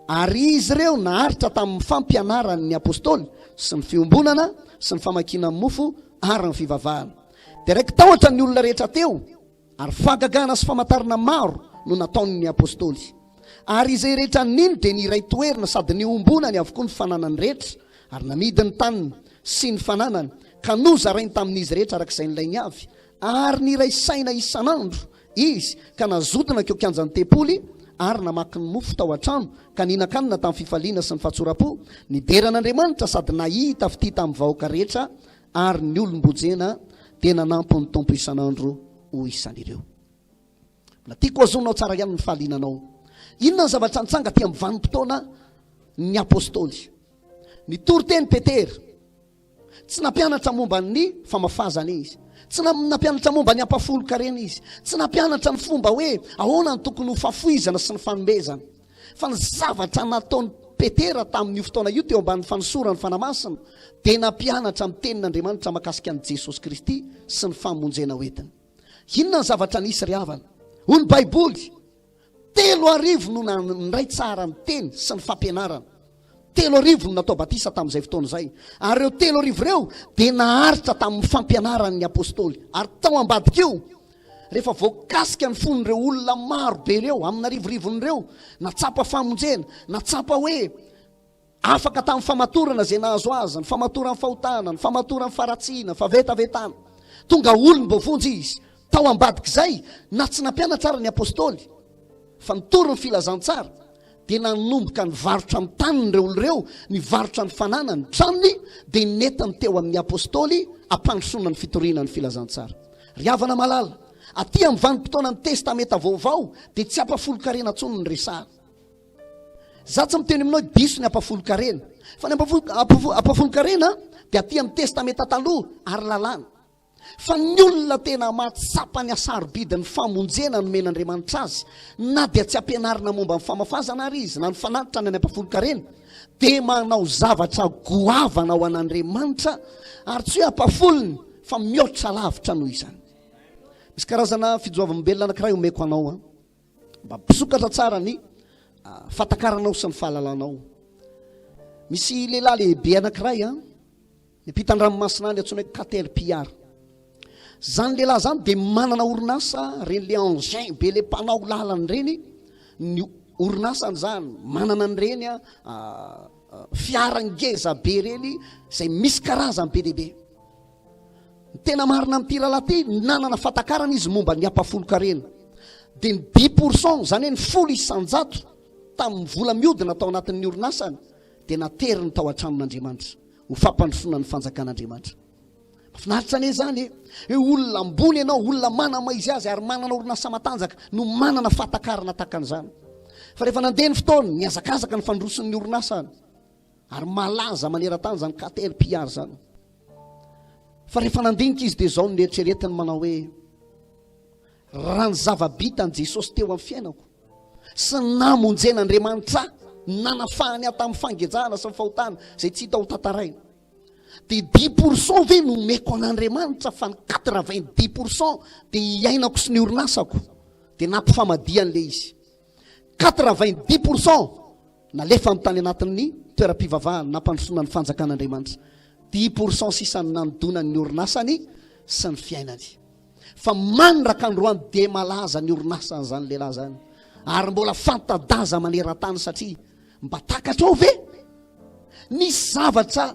Ary izy ireo naharitra tamin'ny fampianaran' ny apostoly sy ny fiombonana sy ny famakiana ny mofo ary ny fivavahana. Dia raiki-tahotra ny olona rehetra teo, Ary fahagagana sy famantarana maro no nataon' ny Apostoly. Ary izay rehetra nino dia niray toerana sady niombonany avokoa ny fananany rehetra, ary namidy ny taniny sy ny fananany, ka nozarainy tamin' izy rehetra araka izay nilainy avy. Ary niray saina isan' andro izy, ka nazoto nankeo kianjan' ny tempoly, ary namaky ny mofo tao an-trano, ka nihinan-kanina tamin'ny fifaliana sy ny fahatsoram-po, nidera an' Andriamanitra sady nahita fitia tamin'ny vahoaka rehetra Ary ny olom-bojena dia nanampo ny Tompo isan'andro ho isan'ireo. Mbola tiako hazoninao tsara ihany ny fahaliananao. Inona ny zavatra nitranga aty amin'ny vanim-potoana ny apostoly? Nitory teny Petera. Tsy nampianatra momba ny famafazana izy. Tsy nampianatra momba ny ampafolon-karena izy. Tsy nampianatra ny fomba hoe ahoana ny tokony ho fafoizana sy ny fanomezana. Fa ny zavatra nataon'i Petera tamin'io fotoana io teo ambanin'ny fanosoran'ny Fanahy Masina dia nampianatra ny tenin'Andriamanitra mahakasika an'i Jesosy Kristy sy ny famonjena hoentiny. Inona ny zavatra nisy ry havana? Hoy ny Baiboly, 3000 no nandray tsara ny teny sy ny fampianarana. 3000 no natao batisa tamin'izay fotoana izay. Ary ireo 3000 ireo dia naharitra tamin'ny fampianaran'ny apostoly. Ary tao ambadik'io, Rehefa voakasika ny fon'ireo olona maro be ireo, amin'arivorivony ireo, natsapa famonjena, natsapa hoe afaka tamin'ny famatorana izay nahazo azy, ny famatoran'ny fahotana, ny famatoran'ny faharatsiana, fahavetavetana. Tonga olom-boavonjy izy. Tao ambadik'izay, na tsy nampianatra ara ny apostoly, fa nitory ny filazantsara, dia nanomboka nivarotra ny taniny ireo olona ireo, nivarotra ny fananany, ny tranony, dia nentiny teo amin'ny apostoly hampandrosoana ny fitoriana ny filazantsara. Ry havana malala, aty amin'ny vanim-potoanan'ny Testamenta Vaovao dia tsy ampahafolon-karena intsony ny resahana. Za tsy miteny aminao hoe diso ny ampahafolon-karena, fa ny ampahafolon-karena dia aty amin'ny Testamenta Taloha ary lalàna. Fa ny olona tena mahatsapa ny hasarobidin'ny famonjena nomen'Andriamanitra azy, na dia tsy ampianarina momba ny famafazana ary izy, na ny fanatitra na ny ampafolon-karena, dia manao zavatra goavana ho an'Andriamanitra, ary tsy hoe ampafolony, fa mihoatra lavitra noho izany. Misy karazana fijoavambelona anankiray omeko anao an. Mba hampisokatra tsara ny fahatakaranao sy ny fahalalanao. Misy lehilahy lehibe anankiray an. Ny mpitan-dranomasina any antsoina hoe Caterpillar. Zany lehilahy zany dia manana orinasa reny le engin be le mpanao lalana ireny ny orinasany zany manana an'ireny fiara ngeza be ireny izay misy karazany be dia be. Ny tena marina amin'ity rahalahy ity, nanana fahatakarana izy momba ny ampahafolon-karena. Dia ny dix pour cent, izany hoe ny 10% tamin'ny vola mihodina tao anatin'ny orinasany dia nateriny tao an-tranon'Andriamanitra ho fampandrosoana ny fanjakan'Andriamanitra. Mahafinaritra anie izany e! Hoe olona ambony ianao, olona manamaizy azy ary manana orinasa matanjaka no manana fahatakarana tahaka an'izany. Fa rehefa nandeha ny fotoana, nihazakazaka ny fandroson'ny orinasany ary malaza maneran-tany izany Caterpillar izany. Fa rehefa nandinika izy dia izao no neritreretiny manao hoe, Raha ny zava-bitan'i Jesosy teo amin'ny fiainako sy ny namonjen'Andriamanitra ahy, nanafahany ahy tamin'ny fangejana sy ny fahotana izay tsy hita ho tantaraina, dia dix pour cent ve no omeko an'Andriamanitra fa ny quatre-vingt-dix pour cent dia iainako sy ny orinasako? Dia nampifamadihany ilay izy. Quatre-vingt-dix pour cent nalefany tany anatin'ny toeram-pivavahana nampandrosoana ny fanjakan'Andriamanitra. 10% sisa no nanodonany ny orinasany sy ny fiainany. Fa mandraka androany dia malaza ny orinasany izany lehilahy izany. Ary mbola fanta-daza maneran-tany satria mba takatrao ve? Nisy zavatra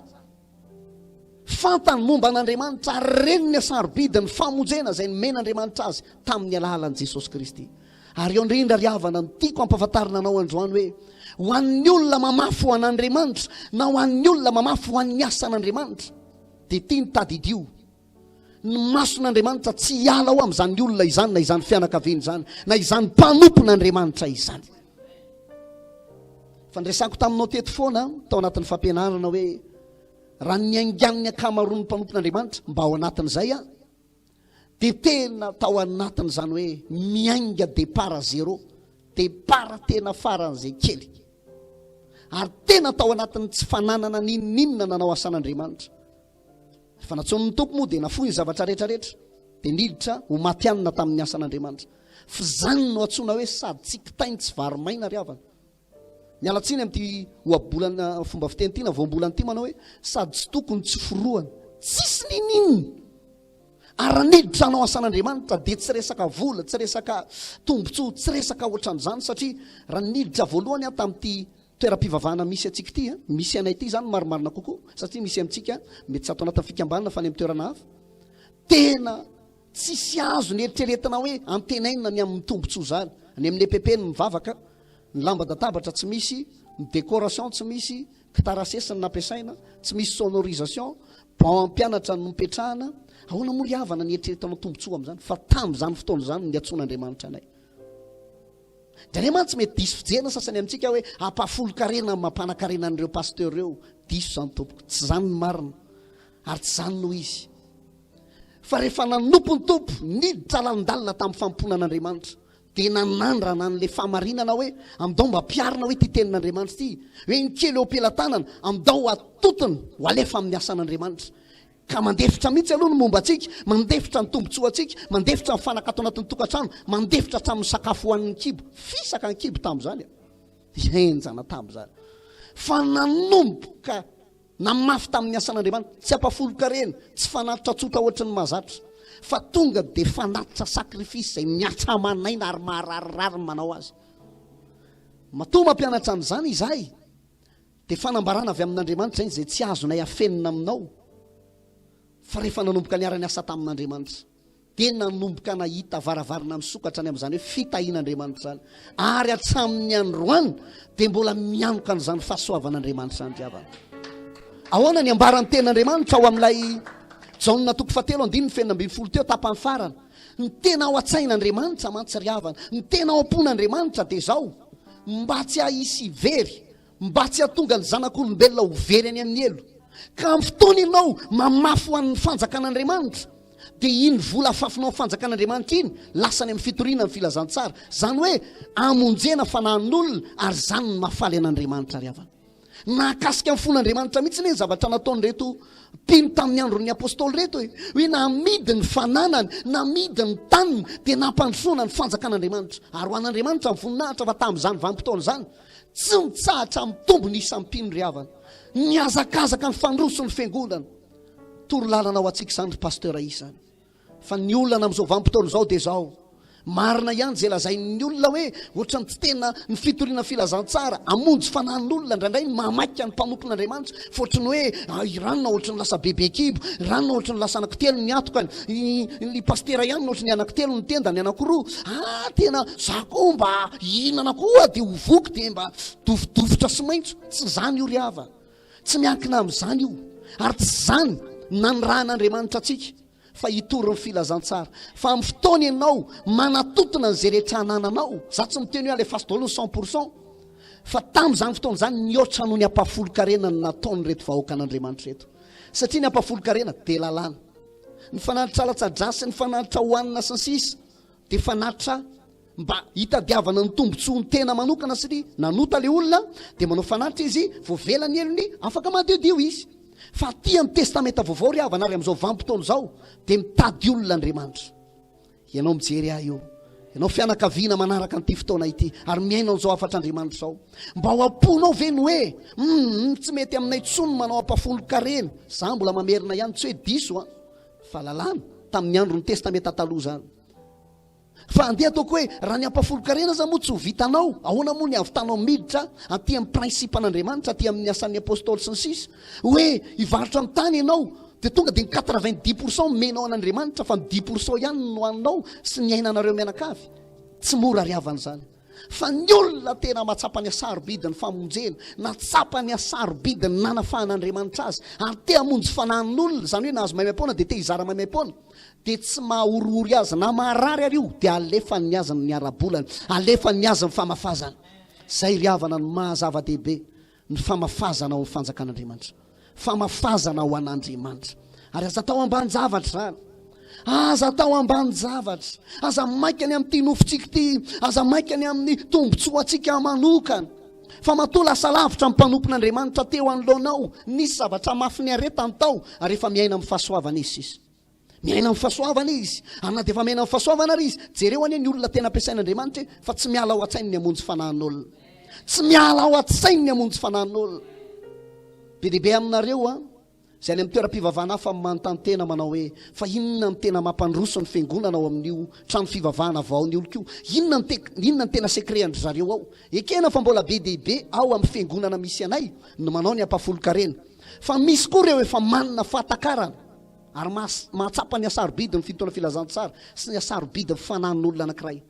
fantany momba an'Andriamanitra ary reny ny hasarobidin'ny famonjena izay nomen'Andriamanitra azy tamin'ny alalan'i Jesosy Kristy. Ary eo indrindra ry havana no tiako hampafantarina anao androany hoe ho an'ny olona mamafy ho an'Andriamanitra na ho an'ny olona mamafy ho an'ny asan'Andriamanitra dia tia ny tadidio ny mason'Andriamanitra tsy hiala ao amin'izany olona izany na izany fianakaviana izany na izany mpanompon'Andriamanitra izany. Fa niresako taminao teto foana tao anatin'ny fampianarana hoe raha ny niaingan'ny ankamaroan'ny mpanompon'Andriamanitra mba ao anatin'izay aho dia tena tao anatin'izany hoe miainga départ zéro, départ tena faran'izay kely. Ary tena tao anatin'ny tsy fananana n'inon'inona nanao asan'Andriamanitra. Rehefa nantsoin'ny Tompo moa dia nafoy ny zavatra rehetra rehetra, dia niditra ho matihanina tamin'ny asan'Andriamanitra. F'izany no antsoina hoe sady tsy kitay no tsy vary maina ry havana. Miala tsiny amin'ity ohabolana fomba fiteny ity na voambolana ity manao hoe sady tsy tokony tsy forohana. Tsisy niniana. Ary raha niditra hanao asan'Andriamanitra dia tsy resaka vola, tsy resaka tombontsoa, tsy resaka ohatran'izany satria raha niditra voalohany aho tamin'ity toeram-pivavahana misy antsika ity, misy anay ity izany marimarina kokoa satria misy amintsika mety tsy ato anatin'ny fikambanana fa any amin'ny toerana hafa. Tena Tsisy azo neritreretina hoe antenaina ny amin'ny tombontsoa izany. Any amin'ny EPP ny mivavaka, ny lamban-databatra tsy misy, ny décoration tsy misy, gitara sesiny nampiasaina, tsy misy sonorisation, banc mpianatra no nipetrahana. Ahoana moa ry havana ny eritreretanao tombontsoa amin'izany? Fa tamin'izany fotoana izany no niantsoan'Andriamanitra anay. Indraindray mantsy mety diso fijery ny sasany amintsika hoe ampahafolon-karena ny mampanan-karena an'ireo pasteur ireo. Diso izany tompoko. Tsy izany ny marina. Ary tsy izany no izy. Fa rehefa nanompo ny Tompo, niditra lalindalina tamin'ny fanompoana an'Andriamanitra, dia nanandrana an'ilay fahamarinana hoe, Andao mba ampiharina hoe ity tenin'Andriamanitra ity, hoe ny kely eo am-pelatanana, andao atotona ho alefa amin'ny asan'Andriamanitra. Ka mandefitra mihitsy aloha ny momba antsika, mandefitra ny tombontsoantsika, mandefitra ny fanaka ato anatin'ny tokantrano, mandefitra hatramin'ny sakafo hohanin'ny kibo. Fisaka ny kibo tamin'izany. Henjana tamin'izany. Fa nanomboka Namafy tamin'ny asan'Andriamanitra, tsy ampahafolon-karena, tsy fanatitra tsotra ohatry ny mahazatra, fa tonga dia fanatitra sacrifice izay mihatra aman'aina ary mahararirary ny manao azy. Matoa mampianatra an'izany izahay, dia fanambarana avy amin'Andriamanitra izay tsy azonay afenina aminao, fa rehefa nanomboka niara-niasa tamin'Andriamanitra. Dia nanomboka nahita varavarana misokatra any amin'izany hoe fitahian'Andriamanitra izany. Ary hatramin'ny androany dia mbola mianoka an'izany fahasoavan'Andriamanitra izany ry havana. Ahoana ny ambaran'ny tenin'Andriamanitra ao amin'ilay Jaona toko fahatelo andininy 16 teo tapany farany. Ny tena ao an-tsain'Andriamanitra mantsy ry havana, ny tena ao am-pon'Andriamanitra dia izao, mba tsy hahisy very Mba tsy hahatonga ny zanak'olombelona ho very any amin'ny helo. Ka amin'ny fotoana ianao mamafy ho an'ny fanjakan'Andriamanitra, dia iny vola afafinao amin'ny fanjakan'Andriamanitra iny lasa any amin'ny fitoriana ny filazantsara. Izany hoe amonjena fanahin'olona ary izany no mahafaly an'Andriamanitra ry havana. Nahakasika ny fon'Andriamanitra mihitsy anie ny zavatra nataon'ireto mpino tamin'ny andron'ny apostoly ireto e. Hoe namidy ny fananany, namidy ny taniny, dia nampandrosoana ny fanjakan'Andriamanitra. Ary ho an'Andriamanitra ny voninahitra fa tamin'izany vanim-potoana izany, Tsy mitsahatra mitombo ny isan'ny mpino ry havana. Mihazakazaka ny fandroso ny fiangonana. Toro lalana ho antsika izany ry Pasteur izany. Fa ny olana amin'izao vanim-potoana izao dia izao, Marina ihany izay lazain'ny olona hoe ohatran'ny tsy tena ny fitoriana filazantsara hamonjy fanahin'olona indraindray ny mahamaika ny mpanompon'Andriamanitra fa ohatran'ny hoe ah, i ranona ohatran'ny lasa bebe kibo, ranona ohatran'ny lasa anankitelo ny atokany, i pastera ihany ohatran'ny anankitelo ny tenda ny anankiroa, ah tena za koa mba hihinana koa dia ho voky dia mba dofodofotra sy maitso. Tsy izany io ry havana. Tsy miankina amin'izany io ary tsy izany nanirahan'Andriamanitra antsika. fa hitory ny filazantsara. Fa amin'ny fotoana ianao manatotona an'izay rehetra anananao, za tsy miteny hoe alefaso daholo ny cent pour cent, fa tamin'izany fotoana izany nihoatra noho ny ampahafolon-karena ny nataon'ireto vahoakan'Andriamanitra ireto. Satria ny ampahafolon-karena dia lalàna. Ny fanatitra latsa-drà sy ny fanatitra hohanina sy ny sisa dia fanatitra mba hitadiavana ny tombontsoa ny tena manokana satria nanota le olona dia manao fanatitra izy, voavela ny helony, afaka madiodio izy. Fa aty amin'ny testamenta vaovao ry havana ary amin'izao vanim-potoana izao dia mitady olona Andriamanitra. Ianao mijery ahy io, ianao fianakaviana manaraka an'ity fotoana ity ary mihaino an'izao hafatr'Andriamanitra izao. Mba ao am-ponao ve ny hoe hum tsy mety aminay intsony ny manao ampafolon-karena. Za mbola mamerina ihany tsy hoe diso an, fa lalàna tamin'ny andron'ny testamenta taloha izany. Fa andeha ataoko hoe raha ny ampafolon-karena aza moa tsy ho vitanao, ahoana moa ny hahavitanao miditra aty amin'ny principe an'Andriamanitra, aty amin'ny asan'ny apostoly sy ny sisa, hoe hivarotra ny tany ianao dia tonga dia ny 90 pour cent omenao an'Andriamanitra fa ny 10 pour cent ihany no haninao sy ny ainanareo mianakavy. Tsy mora ry havana izany. Fa ny olona tena mahatsapa ny hasarobidin'ny famonjena, nahatsapa ny hasarobidin'ny nanafahan'Andriamanitra azy, ary te hamonjy fanahin'olona, izany hoe nahazo maimaim-poana dia te hizara maimaim-poana, dia tsy mahahorihori azy na maharary ary io dia alefany ny azy ny ara-bolany, alefany ny azy ny famafazana. Izay ry havana no maha zava-dehibe ny famafazana ao amin'ny fanjakan'Andriamanitra. Famafazana ho an'Andriamanitra. Ary aza atao ambanin-javatra izany. Aza atao ambanin-javatra. Aza maika ny amin'ity nofontsika ity. Aza maika ny amin'ny tombontsoantsika manokana. Fa matoa lasa lavitra ny mpanompon'Andriamanitra teo anoloanao, nisy zavatra mafy niaretany tao, ary efa miaina amin'ny fahasoavana izy sisa. Miaina amin'ny fahasoavana izy. Ary na dia efa miaina amin'ny fahasoavana ary izy, jereo anie ny olona tena ampiasain'Andriamanitra e, fa tsy miala ao an-tsainy ny hamonjy fanahin'olona. Tsy miala ao an-tsainy ny hamonjy fanahin'olona. Be dia be aminareo an, izay any amin'ny toeram-pivavahana hafa manontany tena manao hoe, fa inona no tena mampandroso ny fiangonana ao amin'io trano fivavahana vao ny oloko io? Inona no inona no tena secret an-dry zareo ao? Ekena fa mbola be dia be ao amin'ny fiangonana misy anay no manao ny ampahafolon-karena. Fa misy koa ireo efa manana fahatakarana. Ary mahatsapa ny hasarobidin'ny fitondrana filazantsara sy ny hasarobidin'ny fanahin'olona anankiray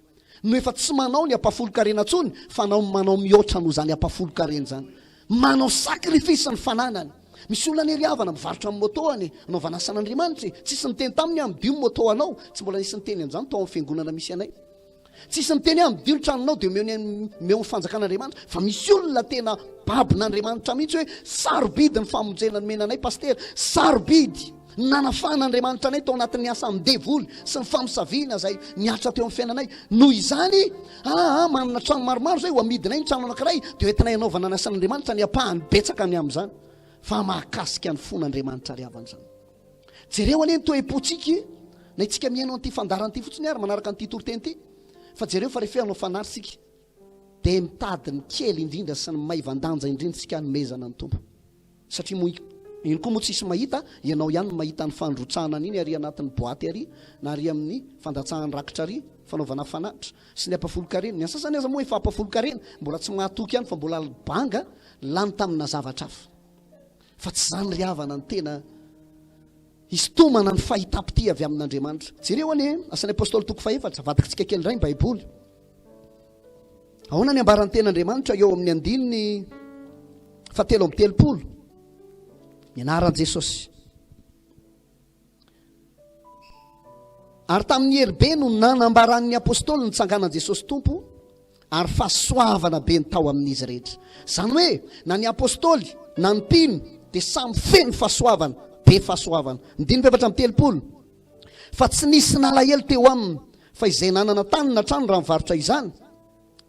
no efa tsy manao ny ampahafolon-karena intsony fa nao manao mihoatra noho izany ampahafolon-karena izany. Manao sacrifice ny fananany. Misy olona anie ry havana mivarotra ny moto-any anaovana asan'Andriamanitra e. Tsisy niteny taminy hoe amidio ny moto anao. Tsy mbola nisy niteny an'izany tao amin'ny fiangonana misy anay. Tsisy miteny hoe amidio ny tranonao dia omeo ny omeo ny fanjakan'Andriamanitra fa misy olona tena babon'Andriamanitra mihitsy hoe sarobidy ny famonjena nomena anay pasitera, sarobidy ny nanafahan'Andriamanitra anay tao anatin'ny asa amin-devoly sy ny famosaviana izay nihatra teo amin'ny fiainanay. Noho izany, aa manana trano maromaro izay ho amidinay ny trano anankiray dia hoentinay hanaovana ny asan'Andriamanitra ny ampahany betsaka ny amin'izany fa mahakasika ny fon'Andriamanitra ry havana izany. Jereo anie ny toe-pontsika e! Na isika mihaino an'ity fandaharana ity fotsiny ary manaraka an'ity toriteny ity, fa jereo fa rehefa hanao fanary isika, dia mitady ny kely indrindra sy ny maivan-danja indrindra isika hanomezana ny Tompo. Satria moa iny koa moa tsisy mahita, ianao ihany no mahita ny fandrotsahana an'iny ary anatin'ny boaty ary, na ary amin'ny fandatsahan'ny rakitra ary, fanaovana fanatitra, sy ny ampafolon-karena. Ny antsasany aza moa efa ampafolon-karena, mbola tsy mahatoky ihany fa mbola banga lany tamina zavatra hafa. Fa tsy izany ry havana ny tena hisintomana ny fahitam-pitia avy amin'Andriamanitra. Jereo anie, Asan'ny Apostoly toko fahefatra, avadikitsika kely indray ny Baiboly. Ahoana ny ambaran'ny ten'Andriamanitra eo amin'ny andininy fahatelo amby telopolo? Ny anaran'i Jesosy. Ary tamin'ny hery be no nanambaran'ny Apostoly ny tsanganan'i Jesosy Tompo, ary fahasoavana be ny tao amin'izy rehetra. Izany hoe, na ny Apostoly na ny mpino dia samy feno fahasoavana, be fahasoavana. Andininy faha-34, Fa tsy nisy nalahelo teo aminy, fa izay nanana tany na trano raha nivarotra izany,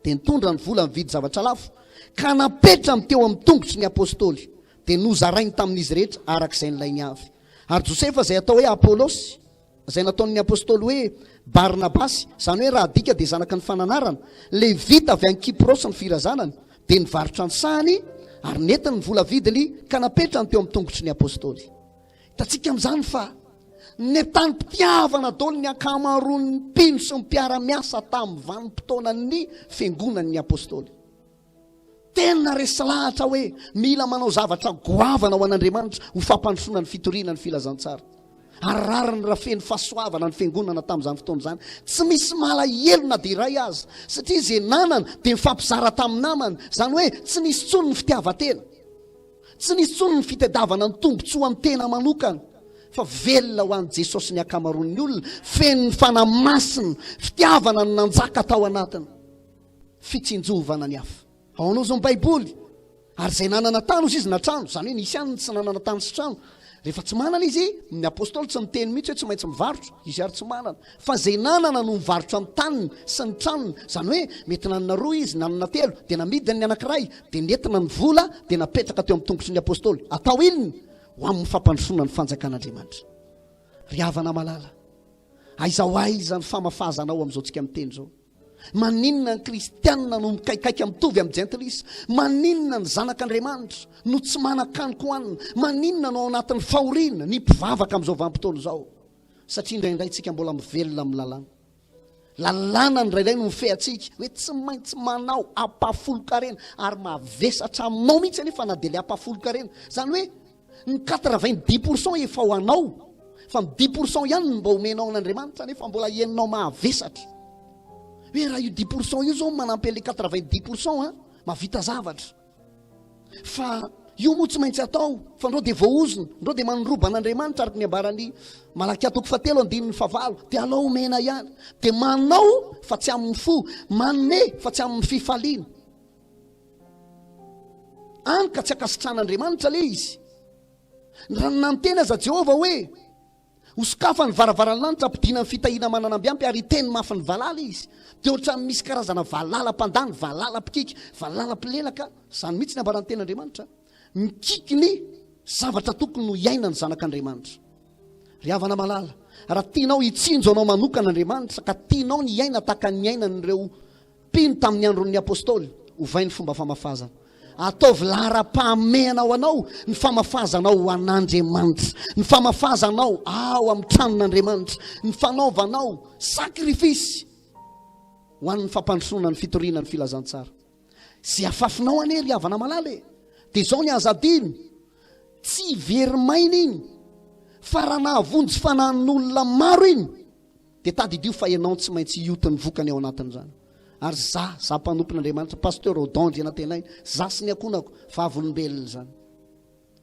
dia nitondra ny vola nividy zavatra lafo, ka napetrany teo amin'ny tongotry ny Apostoly, dia nozarainy tamin'izy rehetra araka izay nilainy avy. Ary Josefa izay atao hoe Apolosy, izay nataon' ny apostoly hoe Barnabasy, izany hoe raha adika dia zanaky ny fananarana, Levita avy any Kyprosy ny firazanany, dia nivarotra ny sahany, ary nentiny ny vola vidiny ka napetrany teo amin'ny tongotry ny apostoly. Hitantsika amin'izany fa. Nentanim-pitiavana daholo ny ankamaroan'ny mpino sy ny mpiara-miasa tamin'ny vanim-potoanan'ny fiangonan'ny apostoly. Tena resy lahatra hoe mila manao zavatra goavana ho an'Andriamanitra ho fampandrosoana ny fitoriana ny filazantsara. Ary rariny raha feno fahasoavana ny fiangonana tamin'izany fotoana izany. Tsy misy malahelo na dia iray aza, satria izay nanana dia nifampizara tamin'ny namany. Izany hoe tsy nisy intsony ny fitiavan-tena. Tsy nisy intsony ny fitadiavana ny tombontsoan'ny tena manokana, fa velona ho an'i Jesosy ny ankamaroan'ny olona, feno ny Fanahy Masina, fitiavana no nanjaka tao anatiny, fitsinjovana ny hafa. Ao anao izao ny Baiboly, ary izay nanana tany hozy izy na trano, izany hoe nisy ihany ny tsy nanana tany sy trano. Rehefa tsy manana izy, ny apostoly tsy niteny mihitsy hoe tsy maintsy mivarotra, izy ary tsy manana. Fa izay nanana no mivarotra ny taniny sy ny tranony, izany hoe mety nanana roa izy, nanana telo, dia namidiny ny anankiray, dia nentina ny vola, dia napetraka teo amin'ny tongotry ny apostoly. Atao inona? Ho amin'ny fampandrosoana ny fanjakan'Andriamanitra. Ry havana malala, aiza ho aiza ny famafazanao amin'izao tsika miteny izao? Maninona ny kristianina no mikaikaika mitovy amin'ny jentilisa? Maninona ny zanak'Andriamanitra no tsy manan-kanin-kohanina? Maninona no ao anatin'ny fahoriana ny mpivavaka amin'izao vanim-potoana izao? Satria indraindray tsika mbola mivelona amin'ny lalàna. Lalàna indraindray no mifehy antsika hoe tsy maintsy manao ampahafolon-karena ary mavesatra aminao mihitsy anefa na dia ilay ampahafolon-karena. Izany hoe ny 90 pour cent efa ho anao fa ny 10 pour cent ihany no mba omenao an'Andriamanitra nefa mbola henonao mahavesatra. Hoe raha io 10 pour cent io zao manampy an'ilay 90 pour cent an, mahavita zavatra. Fa io moa tsy maintsy atao, fa ndreo dia voaozona, ndreo dia manondroba an'Andriamanitra araka ny ambaran'i Malakia toko fahatelo andininy fahavalo, dia alao omena ihany. Dia manao fa tsy amin'ny fo, manome fa tsy amin'ny fifaliana. Any ka tsy ankasitrahan'Andriamanitra le izy. Raha nantena aza Jehovah hoe Hosokafany ny varavaran'ny lanitra hampidina ny fitahiana manana ambiampy ary hiteny mafy ny valala izy. Dia ohatran'ny misy karazana valala mpandany, valala mpikiky, valala mpilelaka, izany mihitsy ny ambaran'ny tenin'Andriamanitra. Mikiky ny zavatra tokony ho iainan'ny zanak'Andriamanitra. Ry havana malala, raha tianao hitsinjo anao manokana Andriamanitra ka tianao ny hiaina tahaka ny niainan'ireo Mpino tamin'ny andron'ny Apostoly, ovay ny fomba famafazana. Ataovy laharam-pahamehana ho anao ny famafazanao ho an'Andriamanitra, ny famafazanao ao amin'ny tranon'Andriamanitra, ny fanaovanao sakrifisy ho an'ny fampandrosoana ny fitoriana ny filazantsara. Izay afafinao anie ry havana malala e! Dia izao ny aza adino, tsy very maina iny, fa raha nahavonjy fanahin'olona maro iny, Dia tadidio fa ianao tsy maintsy hioty ny vokany ao anatin'izany. Ary za, za mpanompon'Andriamanitra, Pasteur Odon Andrianantenaina, za sy ny ankohonako, vavolombelona izany.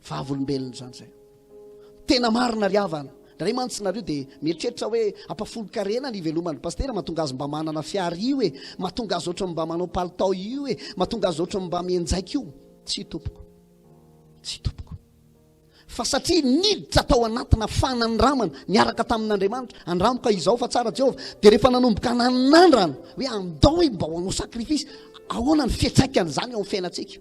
Vavolombelona izany izay. Tena marina ry havana. Indray mantsy nareo dia mieritreritra hoe ampafolon-karena ny iveloman'ny pasitera, mahatonga azy mba manana fiara io e, mahatonga azy ohatran'ny mba manao palitao io e, mahatonga azy ohatran'ny mba mianjaika io. Tsia tompoko. Tsia tompoko. Fa satria niditra tao anatina fanandramana niaraka tamin'Andriamanitra, andramo ka izao fa tsara Jehovah, dia rehefa nanomboka nanandrana hoe andao hoe mba ho anao sacrifice, ahoana ny fiantraikan'izany eo amin'ny fiainantsika?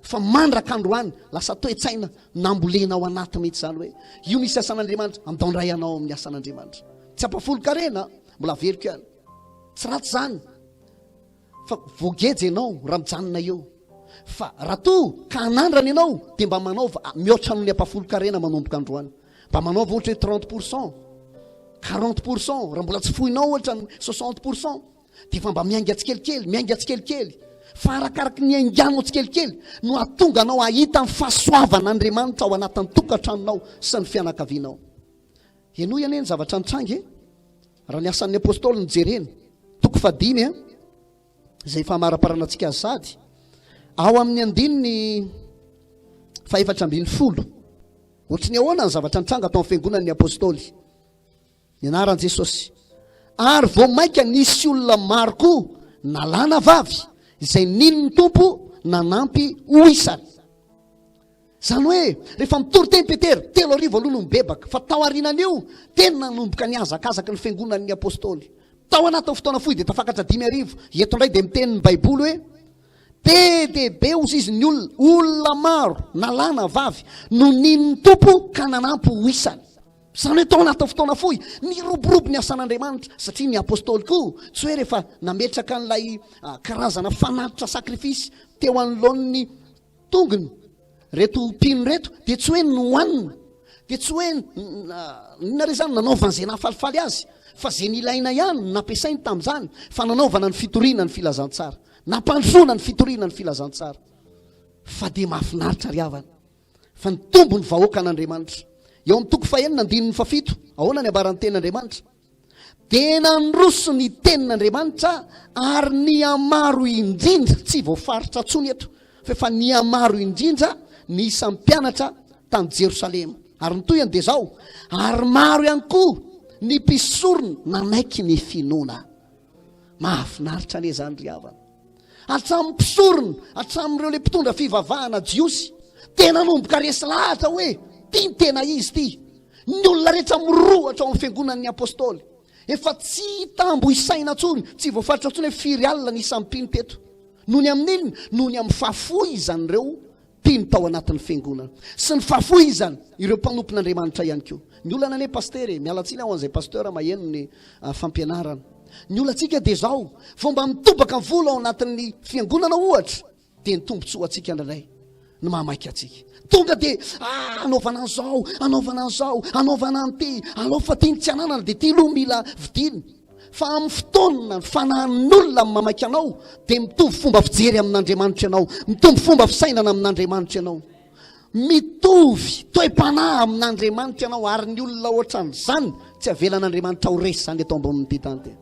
Fa mandraka androany, lasa toe-tsaina nambolena ao anaty mihitsy izany hoe io misy asan'Andriamanitra, andao indray ianao amin'ny asan'Andriamanitra. Tsy ampafolon-karena, mbola averiko ihany. Tsy ratsy izany. Fa voageja ianao raha mijanona eo. Fa raha toa ka hanandrana ianao dia mba manaova mihoatra noho ny ampahafolon-karena manomboka androany. Mba manaova ohatra hoe 30 pour cent, 40 pour cent, raha mbola tsy foinao ohatra ny 60 pour cent dia efa mba miainga tsikelikely, miainga tsikelikely. Fa arakaraky ny hainganao tsikelikely no hahatonga anao hahita ny fahasoavan'Andriamanitra ao anatin'ny tokantranonao sy ny fianakavianao. Henoy anie ny zavatra nitranga e! Raha ny Asan'ny Apostoly no jerena, toko fahadimy a, izay famaraparanantsika azy sady, ao amin'ny andininy fahefatra ambin'ny folo. Ohatry ny ahoana ny zavatra nitranga tao amin'ny fiangonan'ny Apostoly? Ny anaran'i Jesosy. Ary vao mainka nisy olona maro koa nalana vavy izay nino ny Tompo nanampy ho isany. Izany hoe, rehefa mitory teny Petera, 3000 aloha no mibebaka, fa tao aorianan'io, tena nanomboka nihazakazaka ny fiangonan'ny Apostoly. Tao anatin'ny fotoana fohy dia tafakatra 5000. Eto indray dia miteny ny Baiboly hoe, Be dia be hozy izy ny olona, olona maro, na lahy na vavy, no nino ny Tompo ka nanampy ho isany. Izany hoe tao anatin'ny fotoana fohy, niroborobo ny asan'Andriamanitra, satria ny Apostoly koa tsy hoe rehefa nametraka an'ilay karazana fanatitra sacrifice teo anoloan'ny Tongony, reto mpino reto dia tsy hoe nohanina. Dia tsy hoe inona re izany nanaovany izay nahafalifaly azy fa izay nilaina ihany no nampiasainy tamin'izany fa nanaovana ny fitoriana ny filazantsara. Nampandrosoana ny fitoriana ny filazantsara. Fa dia mahafinaritra ry havana fa nitombo ny vahoakan'Andriamanitra. Eo amin'ny toko fahenina andininy fahafito, ahoana ny ambaran'ny tenin'Andriamanitra? Dia nandroso ny tenin'Andriamanitra ary nihamaro indrindra, tsy voafaritra intsony eto, fa efa nihamaro indrindra ny isan'ny mpianatra tany Jerosalema. Ary ny tohiny dia izao, ary maro ihany koa ny mpisorona nanaiky ny finoana. Mahafinaritra anie izany ry havana. Hatramin'ny mpisorona, hatramin'ireo ilay mpitondra fivavahana jiosy, dia nanomboka resy lahatra hoe ity ny tena izy ity. Ny olona rehetra mirohotra ao amin'ny fiangonan'ny apostoly. Efa tsy tambo isaina intsony, tsy voafaritra intsony hoe firy alina ny isan'ny mpino teto. Noho ny amin'inona? Noho ny amin'ny fahafoizan'ireo mpino tao anatin'ny fiangonana. Sy ny fahafoizan' ireo mpanompon'Andriamanitra ihany koa. Ny olana anie Pasitera e, miala tsiny aho an'izay Pasteur maheno ny fampianarana. Ny olantsika dia izao, vao mba mitobaka vola ao anatin'ny fiangonana ohatra, dia ny tombontsoantsika indraindray no mahamaika antsika. Tonga dia ah, anaovana an'izao, anaovana an'izao, anaovana an'ity, alao fa ty ny tsy ananana dia ty aloha mila vidiana. Fa amin'ny fotoana ny fanahin'olona no mamaika anao dia mitovy fomba fijery amin'Andriamanitra ianao, mitombo fomba fisainana amin'Andriamanitra ianao. Mitovy toe-panahy amin'Andriamanitra ianao ary ny olona ohatran'izany tsy avelan'Andriamanitra ho resy izany eto ambonin'ity tany ity.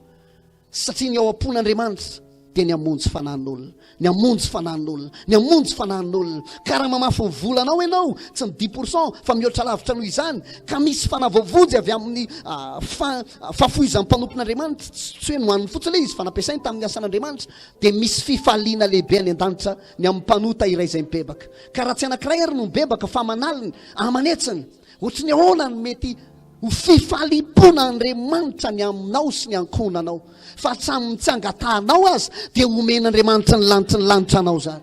Satria ny ao am-pon'Andriamanitra dia ny hamonjy fanahin'olona, ny hamonjy fanahin'olona, ny hamonjy fanahin'olona. Ka raha mamafy ny volanao ianao, tsy ny dix pour cent fa mihoatra lavitra noho izany, ka misy fanahy voavonjy avy amin'ny fahafoizan'ny mpanompon'Andriamanitra, tsy hoe nohaniny fotsiny ilay izy fa nampiasainy tamin'ny asan'Andriamanitra, dia misy fifaliana lehibe any an-danitra ny amin'ny mpanota iray izay mibebaka. Ka raha tsy anankiray ary no mibebaka fa aman'aliny, aman'hetsiny, Ohatry ny ahoana no mety ho fifaliam-pon'Andriamanitra ny aminao sy ny ankohonanao, fa hatramin'ny tsy angatahanao aza dia omen'Andriamanitra ny lanitry ny lanitra anao izany.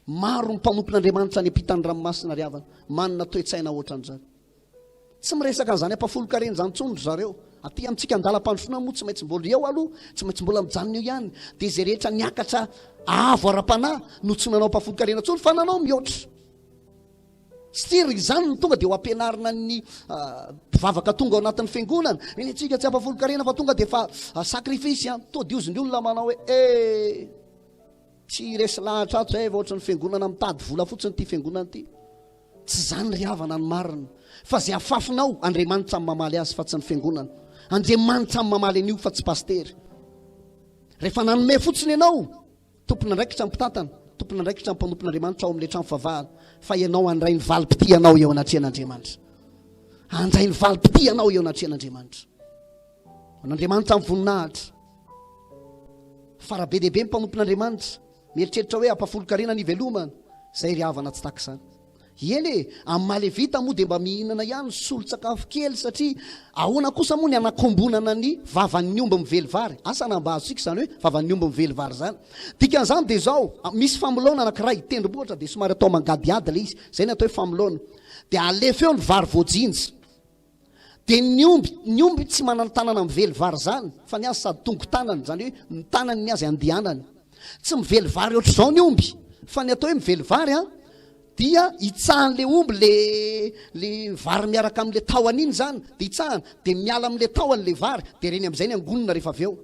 Maro ny mpanompon'Andriamanitra any ampitan'ny ranomasina ry havana, manana toe-tsaina ohatran'izany. Tsy miresaka an'izany ampafolon-karena izany intsony ry zareo. Aty amintsika an-dalam-pandrosoana moa tsy maintsy mbola eo aloha, tsy maintsy mbola mijanona eo ihany. Dia izay rehetra niakatra avo ara-panahy no tsy nanao ampafolon-karena intsony fa nanao mihoatra. Tsy ry izany no tonga dia ho ampianarina ny mpivavaka tonga ao anatin'ny fiangonana. Ny antsika tsy ampafolon-karena fa tonga dia efa sacrifice an. Toa diozy ny olona manao hoe eh tsy resy lahatra ato izay fa ohatran'ny fiangonana mitady vola fotsiny ity fiangonana ity. Tsy izany ry havana ny marina. Fa izay afafinao, Andriamanitra no mamaly azy fa tsy ny fiangonana. Andriamanitra no mamaly an'io fa tsy pasitera. Rehefa nanome fotsiny ianao, Tompon'andraikitra ny mpitantana, tompon'andraikitra ny mpanompon'Andriamanitra ao amin'ilay trano fivavahana, fa ianao handray ny valim-pitianao eo anatrehan'Andriamanitra. Handray ny valim-pitianao eo anatrehan'Andriamanitra. An'Andriamanitra ny voninahitra. Fa raha be dia be ny mpanompon'Andriamanitra, mieritreritra hoe ampafolon-karena ny ivelomana, izay ry havana tsy tahaka izany. Eny e, amin'ny maha levita moa dia mba mihinana ihany solon-tsakafo kely satria ahoana kosa moa ny hanakombonana ny vavan'ny omby mively vary? Asa na mba azontsika izany hoe vavan'ny omby mively vary izany. Dikan'izany dia izao, misy famoloana anankiray, tendrombohitra dia somary atao mangadihady ilay izy, izay ny atao hoe famoloana. Dia alefa eo ny vary voajinja. Dia ny omby, ny omby tsy manana tanana mively vary izany, fa ny azy sady tongo-tanana, izany hoe ny tanany ny azy andehanany. Tsy mively vary ohatr'izao ny omby, fa ny atao hoe mively vary an, dia hitsahan'ilay omby le le vary miaraka amin'ilay tahony iny izany, dia hitsahany, dia miala amin'ilay tahony ilay vary, dia ireny amin'izay ny angonina rehefa avy eo.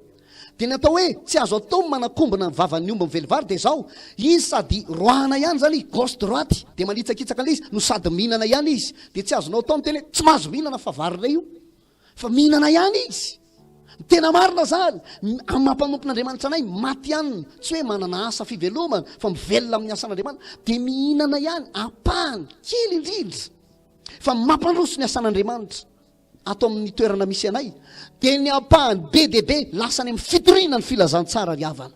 Dia ny atao hoe tsy azo atao ny manakombona ny vavan'ny omby mively vary dia izao, izy sady roahana ihany izany gauche droite dia manitsakitsaka an'ilay izy no sady mihinana ihany izy. Dia tsy azonao atao ny miteny hoe tsy mahazo mihinana fa vary iray io. Fa mihinana ihany izy. Ny tena marina izany, amin'ny maha mpanompon'Andriamanitra anay, matihanina, tsy hoe manana asa fivelomana fa mivelona amin'ny asan'Andriamanitra, dia mihinana ihany, ampahany, kely indrindra, fa mampandroso ny asan'Andriamanitra. ato amin'ny toerana misy anay dia ny ampahany be dia be lasa any amin'ny fitoriana ny filazantsara ry havana.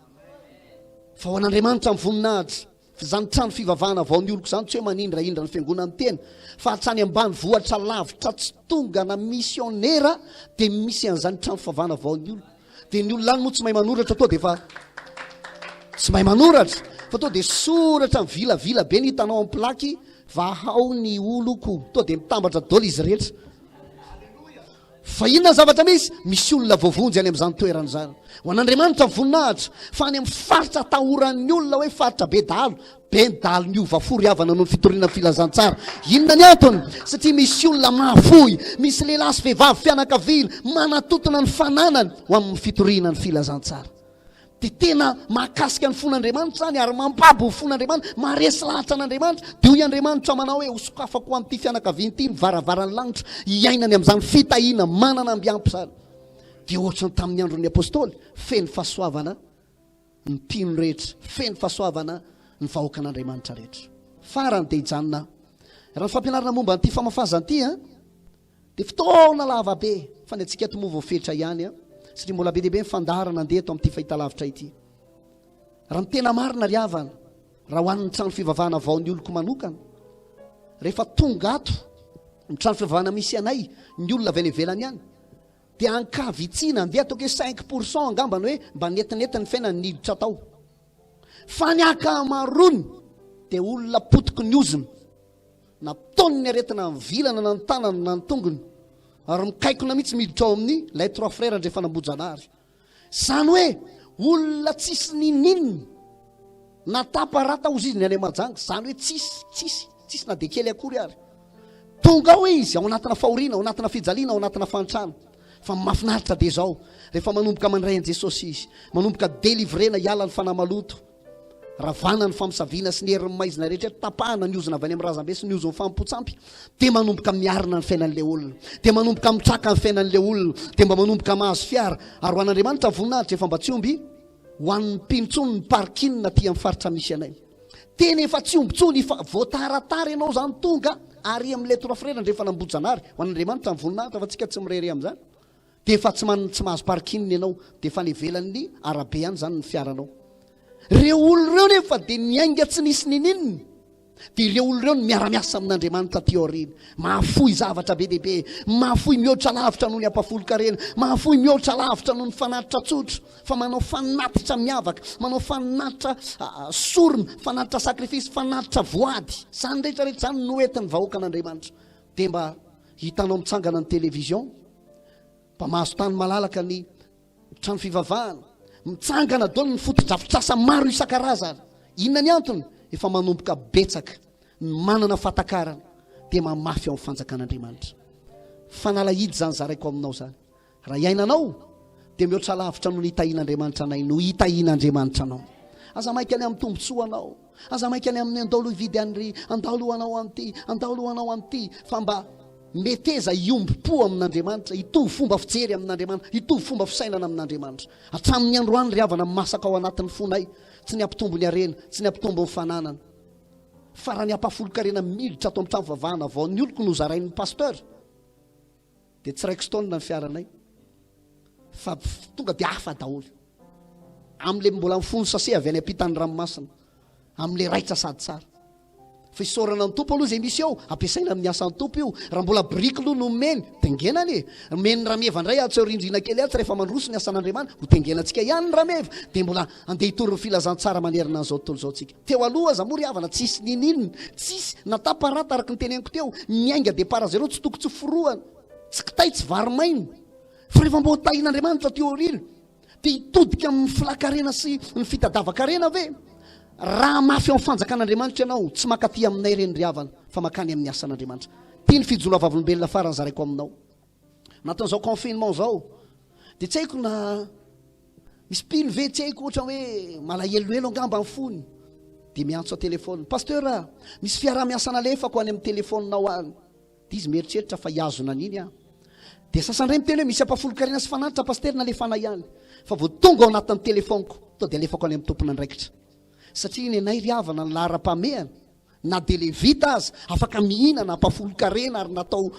Fa ho an'Andriamanitra ny voninahitra. Izany trano fivavahana vao nioriko izany tsy hoe manindrahindra ny fiangonan'ny tena fa hatrany ambanivohitra lavitra tsy tonga na misionera dia misy an'izany trano fivavahana vao nioriko. Dia ny olona any moa tsy mahay manoratra toa dia efa tsy mahay manoratra fa toa dia soratra mivilavila be ny hitanao amin'ny plaky vahao ny oloko toa dia mitambatra daholo izy rehetra. Fa inona ny zavatra misy? Misy olona voavonjy any amin'izany toerana izany. Ho an'Andriamanitra ny voninahitra, fa any amin'ny faritra atahoran'ny olona hoe faritra be dahalo, be ny dahalo niova fo ry havana noho ny fitoriana ny filazantsara. Inona ny antony? Satria misy olona mahafoy, misy lehilahy sy vehivavy fianakaviana manatotona ny fananany ho amin'ny fitoriana ny filazantsara. Dia tena mahakasika ny fon'Andriamanitra izany ary mampabo ny fon'Andriamanitra, maharesy lahatra an'Andriamanitra. Dia hoy Andriamanitra manao hoe, Hosokafako ho an'ity fianakaviana ity ny varavaran'ny lanitra, hiainany amin'izany fitahiana manana amby ampy izany. Dia ohatran'ny tamin'ny andron'ny Apostoly, feno fahasoavana ny mpino rehetra, feno fahasoavana ny vahoakan'Andriamanitra rehetra. Farany dia hijanona aho. Raha ny fampianarana momba an'ity famafazana ity an, Dia fotoana lava be, fa ny antsika ato moa voafetra ihany an, satria mbola be dia be ny fandaharana andeha eto amin'ity fahitalavitra ity. Raha ny tena marina ry havana, raha ho an'ny trano fivavahana vao ny oloko manokana, rehefa tonga ato ny trano fivavahana misy anay, ny olona avy any ivelany any, dia ankavitsiana, andeha ataoko hoe 5% angamba ny hoe mba netinety ny fiainany niditra tao. Fa ny ankamaroany dia olona potiky ny ozona. Nataony ny aretina mivilana na ny tanany na ny tongony ary mikaikona mihitsy miditra ao amin'ny lay trois frères Andrefanambojanahary. Izany hoe olona tsisy ninoninona na tapa-rata hozy izy ny any Mahajanga, izany hoe tsisy, tsisy, tsisy na dia kely akory ary. Tonga ao izy ao anatina fahoriana, ao anatina fijaliana, ao anatina fahantrana. Fa mahafinaritra dia izao, rehefa manomboka mandray an'i Jesosy izy, manomboka delivrena hiala ny fanahy maloto, Ravana ny famosaviana sy ny herin'ny maizina rehetra, tapahana ny ozona avy any amin'ny razambe sy ny ozon'ny fanompoan-tsampy, dia manomboka miarina ny fiainan'ilay olona, dia manomboka mitraka ny fiainan'ilay olona, dia mba manomboka mahazo fiara. Ary ho an'Andriamanitra ny voninahitra, efa mba tsy omby ho an'ny mpino intsony ny parking aty amin'ny faritra misy anay. Tena efa tsy omby intsony, efa voataratara ianao izany tonga ary amin'ilay trois frères Andrefanambojanahary. Ho an'Andriamanitra ny voninahitra fa tsika tsy mirehareha amin'izany. Dia efa tsy man tsy mahazo parking ianao, dia efa any ivelan'ny arabe any izany ny fiaranao. Ireo olona ireo nefa dia niainga tsy nisy nininona. Dia ireo olona ireo no miara-miasa amin'Andriamanitra aty aoriana. Mahafoy zavatra be dia be, mahafoy mihoatra lavitra noho ny ampahafolon-karena, mahafoy mihoatra lavitra noho ny fanatitra tsotra, fa manao fanatitra miavaka, manao fanatitra sorona, fanatitra sacrifice, fanatitra voady. Izany rehetra rehetra izany no entin'ny vahoakan'Andriamanitra. Dia mba hitanao mitsangana ny télévision, Mba mahazo tany malalaka ny trano fivavahana. Mitsangana daholo ny fotodrafitrasa maro isan-karazany. Inona ny antony? Efa manomboka betsaka ny manana fahatakarana dia mamafy ao amin'ny fanjakan'Andriamanitra. Fanalahidy izany zaraiko aminao izany. Raha iainanao dia mihoatra lavitra noho ny hitahian'Andriamanitra anay no hitahian'Andriamanitra anao. Aza maika ny amin'ny tombontsoanao. Aza maika ny amin'ny andao aloha hividy an'ry, andao aloha hanao an'ity, andao aloha hanao an'ity, fa mba meteza hiombom-po amin'Andriamanitra, hitovy fomba fijery amin'Andriamanitra, hitovy fomba fisainana amin'Andriamanitra. Hatramin'ny androany ry havana masaka ao anatin'ny fonay, tsy ny hampitombo ny harena, tsy ny hampitombo ny fananana, fa raha ny ampahafolon-karena miditra ato amin'ny trano fivavahana vao ny oloko no zarain'ny pasteur, Dia tsy Rexton ny fiaranay fa tonga dia hafa daholo. Amin'ilay mbola mifono sase avy any ampitan'ny ranomasina. Amin'ilay raitra sady tsara. Fa isaorana ny Tompo aloha izay misy eo, ampiasaina amin'ny asan'ny Tompo io. Raha mbola biriky aloha no omeny, tengenana e. Omen'ny rameva indray atsy eo rindrina kely atsy rehefa mandroso ny asan'Andriamanitra, ho tengenantsika ihany ny rameva. Dia mbola andeha hitory ny filazantsara manerana an'izao tontolo izao tsika. Teo aloha aza moa ry havana tsisy ninin, tsisy na taparata araka ny teneniko teo, miainga départ zéro tsy toko tsy forohana, tsy kitay tsy vary maina, fa rehefa mbô tahin'Andriamanitra aty aoriana dia hitodika amin'ny filan-karena sy ny fitadavan-karena ve? Raha mafy ao amin'ny fanjakan'Andriamanitra ianao, tsy mankaty aminay ireny ry havana fa mankany amin'ny asan'Andriamanitra. Ity ny fijoroa vavolombelona farany zaraiko aminao. Anatin'izao confinement izao dia tsy haiko na misy mpino ve tsy haiko ohatra hoe malahelohelo angamba ny fony dia miantso an-telefaonina, pasteur a, misy fiaraha-miasa nalefako any amin'ny telefaoninao any. Dia izy mieritreritra fa hihazona an'iny aho. Dia sasany indray miteny hoe misy ampahafolon-karena sy fanatitra pasteur nalefanay any. Fa vao tonga ao anatin'ny telefaoniko, to dia alefako any amin'ny tompon'andraikitra. Satria ny anay ry havana ny laharam-pahamehana. Na dia levita aza, afaka mihinana ampahafolon-karena ary natao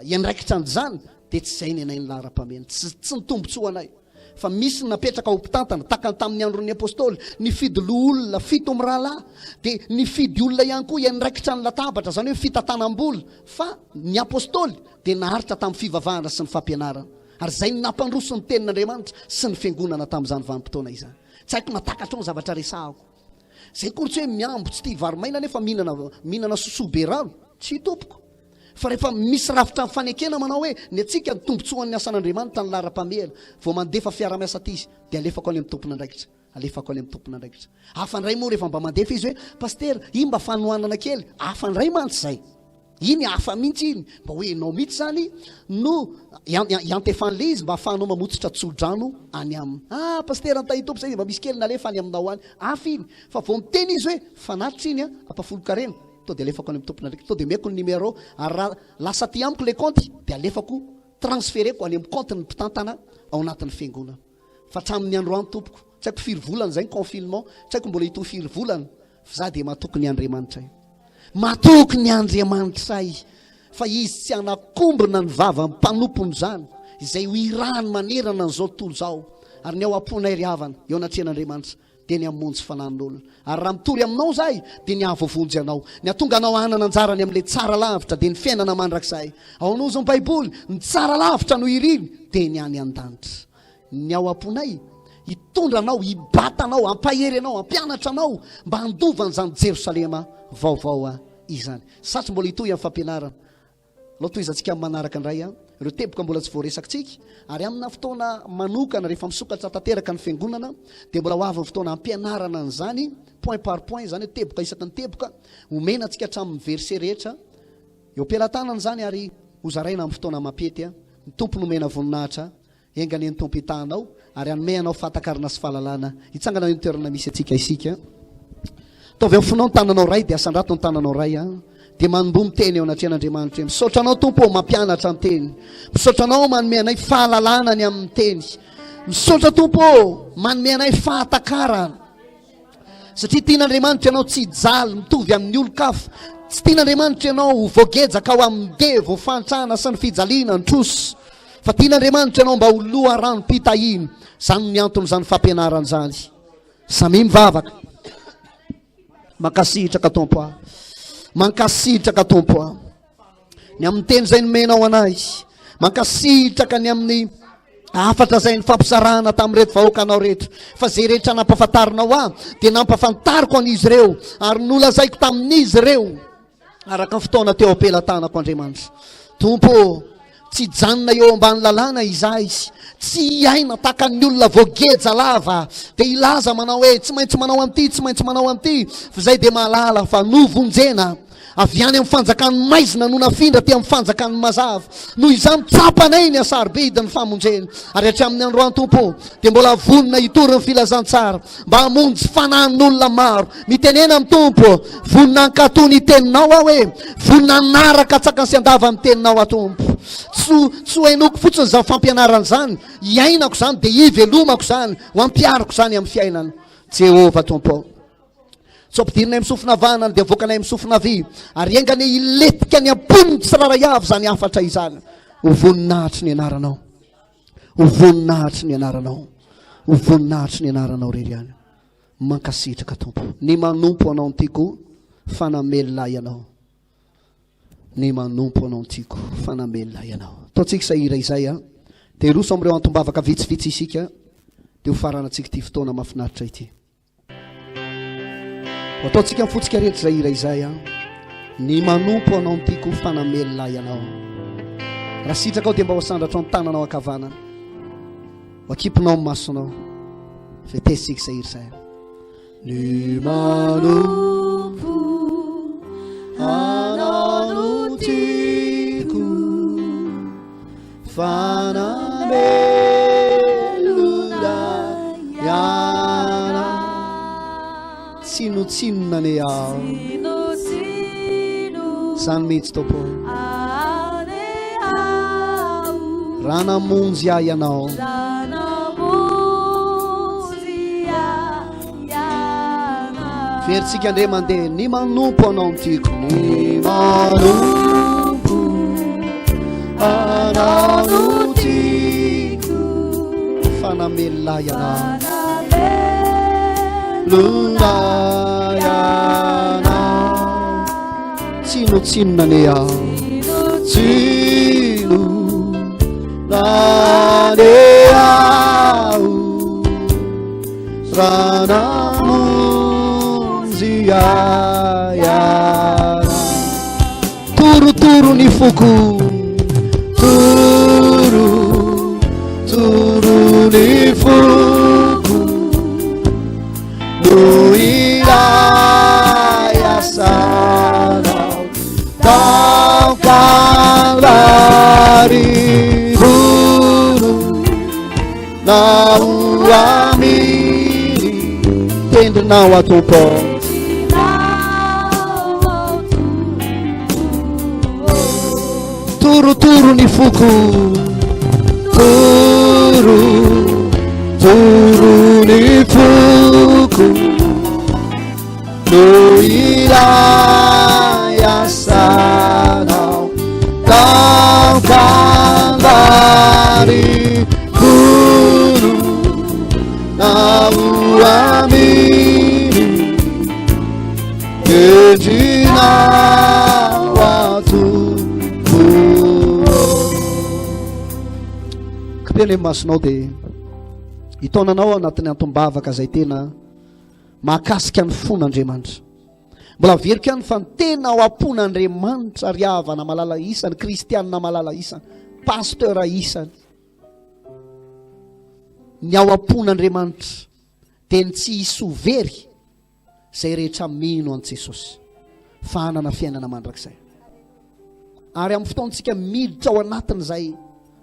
hiandraikitra an'izany, dia tsy izay ny anay ny laharam-pahamehana. Tsy, tsy ny tombontsoanay. Fa misy ny napetraka ho mpitantana, tahaka ny tamin'ny andron'ny Apostoly, nifidy loholona fito mirahalahy, dia nifidy olona ihany koa hiandraikitra ny latabatra, izany hoe fitantanam-bola. Fa ny Apostoly dia naharitra tamin'ny fivavahana sy ny fampianarana. Ary izay no nampandroso ny Tenin'Andriamanitra sy ny Fiangonana tamin'izany vanim-potoana izany. Tsy haiko na takatrao ny zavatra resahako. Zay akory tsy hoe miambo tsy tia vary maina nefa mihinana mihinana sosoa be rano. Tsia tompoko. Fa rehefa misy rafitra fanekena manao hoe ny antsika ny tombontsoan'ny asan'Andriamanitra ny laharam-pahamehana, vao mandefa fiara-miasa aty izy dia alefako any amin'ny tompon'andraikitra. Alefako any amin'ny tompon'andraikitra. Hafa indray moa rehefa mba mandefa izy hoe Pasitera, iny mba fanohanana kely. Hafa indray mantsy izay. Iny hafa mihitsy iny. Mba hoe ianao mihitsy izany no iantefan'ilay izy mba ahafahanao mamotsitra tso-drano any aminy. Ah, Pasitera, ny tahian-tompo izay dia mba misy kely nalefa any aminao any. Hafa iny. Fa vao miteny izy hoe fanatitra iny an, ampahafolon-karena. To dia alefako any amin'ny tompon'andraikitra. To dia omeko ny numéro. Ary raha lasa aty amiko ilay kaonty dia alefako, transfereko any amin'ny kaontin'ny mpitantana ao anatin'ny fiangonana. Fa hatramin'ny androany tompoko, tsy haiko firy volana izay ny confinement, tsy haiko mbola hitohy firy volana, fa za dia matoky ny Andriamanitray. Matoky ny Andriamanitray fa Izy tsy hanakombona ny vavan'ny mpanompony izany, izay ho irahany manerana an'izao tontolo izao. Ary ny ao am-ponay ry havana, eo anatrehan'Andriamanitra, dia ny hamonjy fanahin'olona. Ary raha mitory aminao izahay, dia ny hahavoavonjy anao. Ny hahatonga anao hanana anjara any amin'ilay tsara lavitra, dia ny fiainana mandrakizay. Ao an'ozy ny Baiboly, ny tsara lavitra no iriny, dia ny any an-danitra. Ny ao am-ponay, hitondra anao, hibata anao, hampahery anao, hampianatra anao, mba handova an'izany Jerosalema vaovao izany. Sa tsy mbola hitohy amin'ny fampianarana? Alao tohizantsika amin'ny manaraka indray an, ireo teboka mbola tsy voaresakitsika, ary amina fotoana manokana rehefa misokatra tanteraka ny fiangonana dia mbola ho avy ny fotoana hampianarana an'izany point par point, izany hoe teboka isaky ny teboka, omena antsika hatramin'ny verset rehetra eo am-pelatanana izany ary hozaraina amin'ny fotoana mampety an, ny Tompo nomena voninahitra. Enga anie ny Tompo hitaha anao ary hanome anao fahatakarana sy fahalalana. Hitsangana eo amin'ny toerana misy antsika isika. Ataovy amin'ny fonao ny tananao ray dia asandrato ny tananao ray an. Dia manomboha miteny eo anatrehan'Andriamanitra hoe misaotra anao Tompo ô mampianatra ny teny. Misaotra anao manome anay fahalalana ny amin'ny teny. Misaotra Tompo ô manome anay fahatakarana. Satria tian'Andriamanitra ianao tsy hijaly mitovy amin'ny olon-kafa. Tsy tian'Andriamanitra ianao ho voagejaka ao amin'ny devo, fahantrana sy ny fijaliana, ny trosa. Fa tian'Andriamanitra ianao mba ho loharanom-pitahiana. Izany no anton'izany fampianarana izany. Samia mivavaka. Mankasitraka Tompo a. Mankasitraka Tompo a. Ny amin'ny teny izay nomenao anay. Mankasitraka ny amin'ny hafatra izay nifampizarana tamin'ireto vahoakanao rehetra. Fa izay rehetra nampahafantarinao ahy dia nampahafantariko an'izy ireo ary nolazaiko tamin'izy ireo araka ny fotoana teo am-pelatanako Andriamanitra. Tompo ô, tsy hijanona eo ambany lalàna izahay, tsy hiaina tahaka ny olona voageja lava, dia hilaza manao hoe tsy maintsy manao an'ity, tsy maintsy manao an'ity, fa izay dia mahalala fa novonjena Avy any amin'ny fanjakan'ny maizina no nafindra aty amin'ny fanjakan'ny mazava. Noho izany, tsapanay ny hasarobidin'ny famonjena. Ary hatramin'ny androany, Tompo ô, dia mbola vonona hitory ny filazantsara mba hamonjy fanahin'olona maro. Mitenena amin'ny Tompo, vonona hankatò ny teninao aho e! Vonona hanaraka antsakany sy andavany ny teninao aho, Tompo. Tsy ho, tsy ho henoiko fotsiny izany fampianarana izany, hiainako izany, dia hivelomako izany, ho ampihariko izany amin'ny fiainana. Jehovah Tompo ô. Tsy ampidirinay amin'ny sofina havanana dia avoakanay amin'ny sofina havia, ary enga anie hilentika any am-pon'ny tsirairay avy izany hafatra izany. Ho voninahitry ny anaranao. Ho voninahitry ny anaranao. Ho voninahitry ny anaranao irery ihany. Mankasitraka Tompo. Ny manompo anao no tiako fa namelona ahy ianao. Ny manompo anao no tiako fa namelona ahy ianao. Ataontsika izay hira izay an. Dia hiroso amin'ireo antom-bavaka vitsivitsy isika dia ho faranantsika ity fotoana mahafinaritra ity. Ho ataontsika amin'ny fontsika rehetra izay hira izay an. Ny manompo anao no tiako fa namelona ahy ianao. Raha sitrakao dia mba ho asandratrao ny tananao ankavanana. Ho akipinao ny masonao. Vetesitsika izay hira izay. Ny manompo anao no tiako fa namelona ianao. Tsinontsinona anie aho. Izany mihitsy Tompo. Raha namonjy ahy ianao. Verintsika indray mandeha ny manompo anao no tiako ny manompo anao no tiako fa namelona ahy ianao namelona ahy ianao tsinontsinona anie aho tsinona anie aho Raha namonjy ahy ianao. Torotoro ny foko. Toro, toro ny foko. Noho ilay asanao tao Kalvary. Vono na ho aminy tendrinao aho Tompo. Torotoro ny foko. Toro, toro ny foko. Noho ilay asanao tao Kalvary. Vono na ho aminy. Tendrinao aho Tompo. Kipelo ny masonao dia hitaona anao ao anatin'ny antom-bavaka izay tena mahakasika ny fon'Andriamanitra. Mbola averiko ihany fa ny tena ao am-pon'Andriamanitra ry havana malala isany, kristianina malala isany, pasteur isany. Ny ao am-pon'Andriamanitra dia ny tsy hisy ho very izay rehetra mino an'i Jesosy fa hanana fiainana mandrakizay. Ary amin'ny fotoantsika miditra ao anatin'izay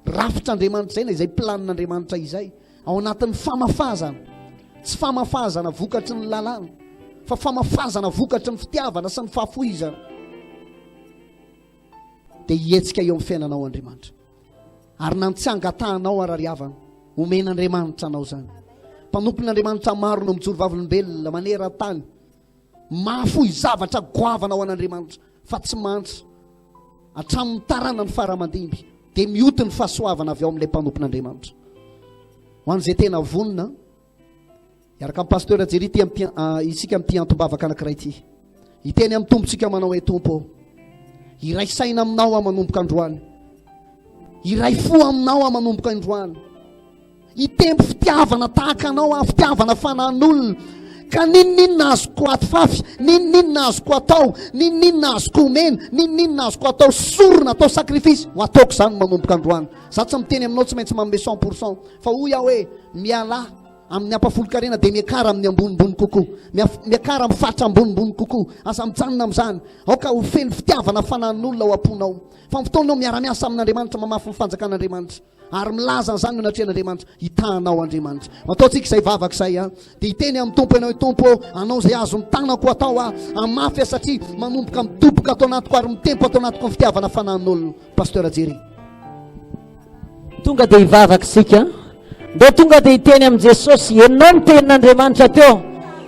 rafitr'Andriamanitra izay na izay planin'Andriamanitra izay, ao anatin'ny famafazana, tsy famafazana vokatry ny lalàna, fa famafazana vokatry ny fitiavana sy ny fahafoizana, dia hihetsika eo amin'ny fiainanao Andriamanitra. Ary na ny tsy angatahanao ara ry havana, omen'Andriamanitra anao izany. Mpanompon'Andriamanitra maro no mijoro vavolombelona maneran-tany, mahafoy zavatra goavana ho an'Andriamanitra, fa tsy mantra hatramin'ny taranany fara aman-dimby, dia mioty ny fahasoavana avy ao amin'ilay mpanompon'Andriamanitra. Ho an'izay tena vonona, Hiaraka amin'i Pasteur Jerry ity amin'ity isika amin'ity antom-bavaka anankiray ity. Hiteny amin'ny Tompontsika manao hoe Tompo ô, hiray saina aminao aho manomboka androany. Hiray fo aminao aho manomboka androany. Hitempo fitiavana tahaka anao aho, fitiavana fanan'olona. Ka n'inon'inona azoko atofafy, n'inon'inona azoko atao, n'inon'inona azoko omena, n'inon'inona azoko atao sorona, atao sacrifice, ho ataoko izany manomboka androany. Za tsy miteny aminao tsy maintsy manome 100%, fa hoy aho hoe mialà Amin'ny ampahafolon-karena dia miakara amin'ny ambonimbony kokoa. Miakara amin'ny faritra ambonimbony kokoa. Aza mijanona amin'izany. Aoka ho feno fitiavana fanan'olona ao am-ponao. Fa amin'ny fotoana ianao miara-miasa amin'Andriamanitra, mamafy ny fanjakan'Andriamanitra, ary milaza an'izany eo anatrehan'Andriamanitra, hitahanao Andriamanitra. Ataontsika izay vavaka izay an. Dia hiteny amin'ny Tompo ianao hoe, Tompo ô, anao izay azon'ny tanako atao aho. Hamafy aho satria manomboka midoboka ato anatiko ary mitempo ato anatiko ny fitiavana fanan'olona. Pasteur Jerry. Tonga dia hivavaka isika. Ndao tonga dia hiteny amin'i Jesosy. Henonao ny tenin'Andriamanitra teo.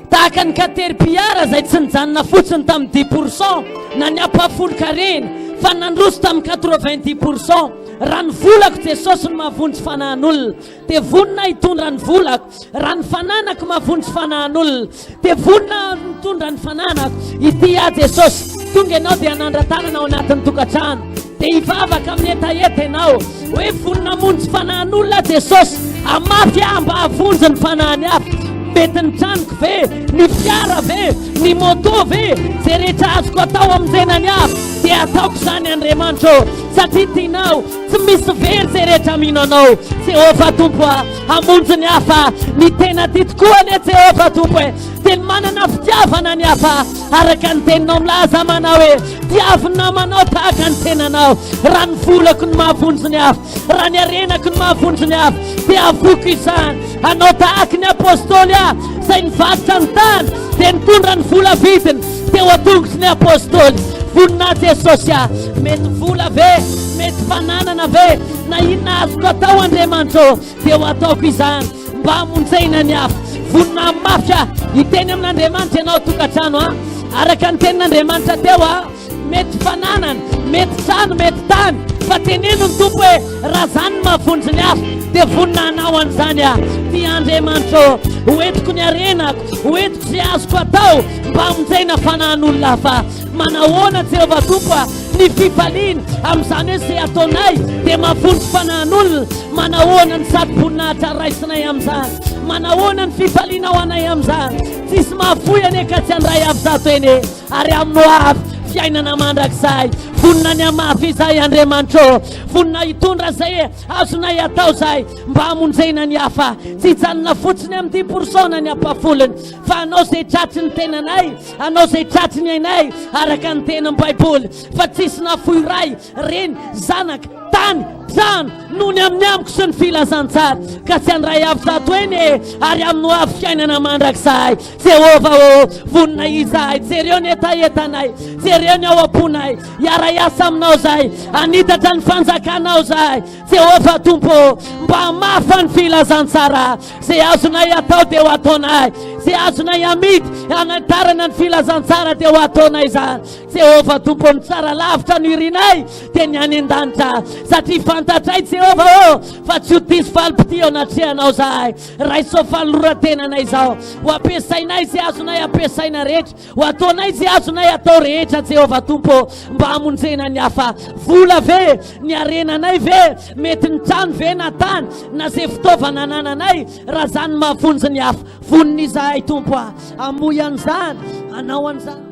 Tahaka ny caterpillar izay tsy nijanona fotsiny tamin'ny dix pour cent na ny ampahafolon-karena fa nandroso tamin'ny quatre-vingt-dix pour cent. Raha ny volako Jesosy no mahavonjy fanahin'olona dia vonona hitondra ny volako. Raha ny fananako mahavonjy fanahin'olona Dia vonona aho mitondra ny fananako. Ity aho Jesosy. Tonga ianao dia hanandra-tanana ao anatin'ny tokantrano. Dia hivavaka amin'ny hetaheta ianao. Hoe vonona hamonjy fanahin'olona aho Jesosy. Hamafy aho mba hahavonjy ny fanahiny hafa. Mety ny tranoko ve? Ny fiara ve? Ny moto ve? Izay rehetra azoko atao hamonjena ny hafa dia ataoko izany Andriamanitra ô. Satria tianao. Tsy misy very izay rehetra mino anao. Jehovah Tompo a. Hamonjy ny hafa. Ny tena tia tokoa anie Jehovah Tompo e. Dia ny manana fitiavana ny hafa. Araka ny teninao milaza manao hoe tiavo ny namanao tahaka ny tenanao. Raha ny volako no mahavonjy ny hafa, raha ny harenako no mahavonjy ny hafa, dia avoako izany. Hanao tahaka ny apostoly aho izay nivarotra ny tany dia nitondra ny vola vidiny teo an-tongotry ny apostoly. Voninahitra Jesosy ah. Mety vola ve? Mety fananana ve? Na inona azoko atao Andriamanitra ô, dia ho ataoko izany mba hamonjena ny hafa. Vonona hamafy aho hiteny amin'Andriamanitra ianao tokantrano a. Araka ny tenin'Andriamanitra teo a, mety fananana, mety trano, mety tany, fa teneno ny Tompo hoe raha izany no mahavonjy ny hafa, dia vonona hanao an'izany aho. Tia Andriamanitra ô, ho entiko ny harenako, ho entiko izay azoko atao mba hamonjena fanahin'olona hafa. Manahoana Jehovah Tompo a! Ny fifaliana amin'izany hoe izay ataonay dia mahavonjy fanahin'olona. Manahoana ny satroboninahitra raisinay amin'izany? Manahoana ny fifaliana ho anay amin'izany? Tsisy mahafoy anie ka tsy handray avy zato eny e! Ary amin'ny ho avy. fiainana mandrakizay. Vonona ny hamafy izahay Andriamanitra ô. Vonona hitondra izay azonay atao izahay mba hamonjena ny hafa. Tsy hijanona fotsiny amin'ny dix pour cent na ny ampahafolony fa hanao izay tratry ny tenanay, hanao izay tratry ny ainay araka ny tenin'ny Baiboly fa tsisy nahafoy ray, reny, zanaka, tany, trano, noho ny amin'ny amiko sy ny filazantsara, ka tsy handray avy tato eny e, ary amin'ny ho avy fiainana mandrakizay. Jehovah ô, vonona izahay, jereo ny hetahetanay, jereo ny ao am-ponay, hiara-hiasa aminao izahay, hanitatra ny fanjakanao izahay. Jehovah Tompo ô, mba hamafa ny filazantsara, izay azonay atao dia ho ataonay, izay azonay amidy hanatarana ny filazantsara dia ho ataonay izany. Jehovah Tompo ny tsara lavitra no irinay dia ny any an-danitra satria fantatray Jehovah ô fa tsy ho diso valim-pitia eo anatrehanao zahay. Raiso fanoloran-tenanay izao. Ho ampiasainay izay azonay ampiasaina rehetra. Ho ataonay izay azonay atao rehetra Jehovah Tompo mba hamonjena ny hafa. Vola ve? Ny harenanay ve? Mety ny trano ve na tany na izay fitaovana anananay raha izany mahavonjy ny hafa. Vonona izahay Tompo a, hamoy an'izany, hanao an'izany.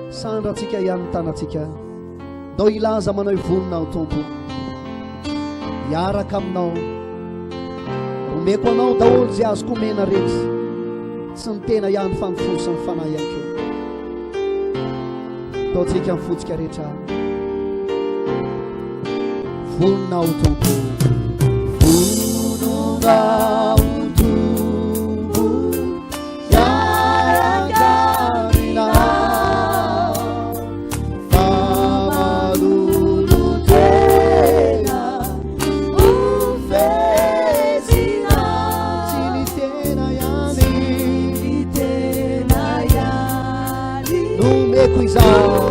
Sandratsika ihany ny tanantsika. Ndao hilaza manao hoe vonona aho Tompo. Hiaraka aminao. Omeko anao daholo izay azoko omena rehetra. Tsy ny tena ihany fa ny fo sy ny fanahy ihany koa. Ataontsika ny fontsika rehetra. Vonona aho Tompo. Vonona aho Tompo. Hiaraka aminao. Fa malolo-tena ho fezinao. Tsy ny tena ihany. Ny tena ihany. Nomeko izao.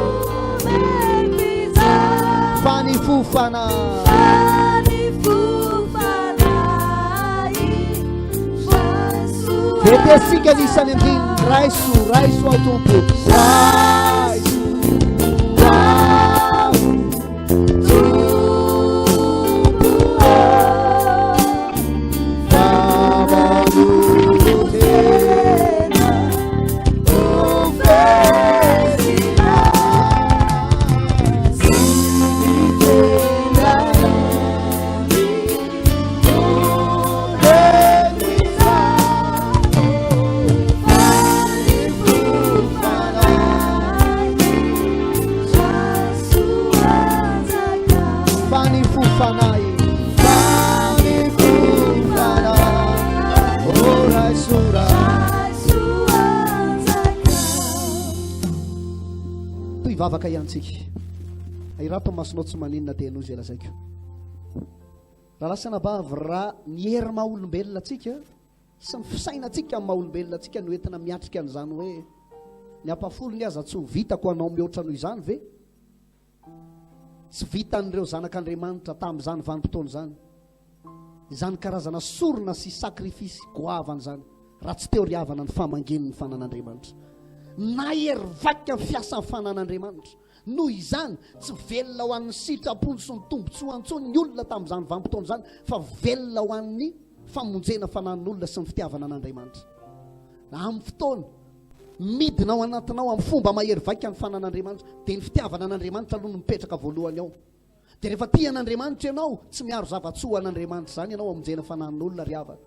Fa ny fo fanahy. Vetesika ny isan'ny andininy. Raiso, raiso aho Tompo. Raiso aho Tompo. Fa manolotena ho fezinao. Fa ny fo fanahy, fa ny fo fanahy, oh raiso raiso. Toy vavaka ihany tsika. Ahirato ny masonao tsy maninona dia henoy izay lazaiko. Rahalahy sy anabavy, raha ny hery maha olombelona antsika sy ny fisainantsika amin'ny maha olombelona antsika no entina miatrika an'izany hoe ny ampahafolony aza tsy ho vitako hanao mihoatra noho izany ve? Tsy vitan'ireo zanak'Andriamanitra tamin'izany vanim-potoana izany izany karazana sorona sy sacrifice goavana izany raha tsy teo ry havana ny famangian'ny fanan'Andriamanitra. Nahery vaika ny fiasan'ny fanan'Andriamanitra. Noho izany, tsy velona ho an'ny sitrapony sy ny tombontsoany intsony ny olona tamin'izany vanim-potoana izany fa velona ho an'ny famonjena fanan'olona sy ny fitiavana an'Andriamanitra. Amin'ny fotoana midina ao anatinao amin'ny fomba mahery vaika ny fanan'Andriamanitra, dia ny fitiavana an'Andriamanitra aloha no mipetraka voalohany ao. Dia rehefa tia an'Andriamanitra ianao, tsy miaro zava-tsoa ho an'Andriamanitra izany ianao hamonjena fanan'olona ry havana.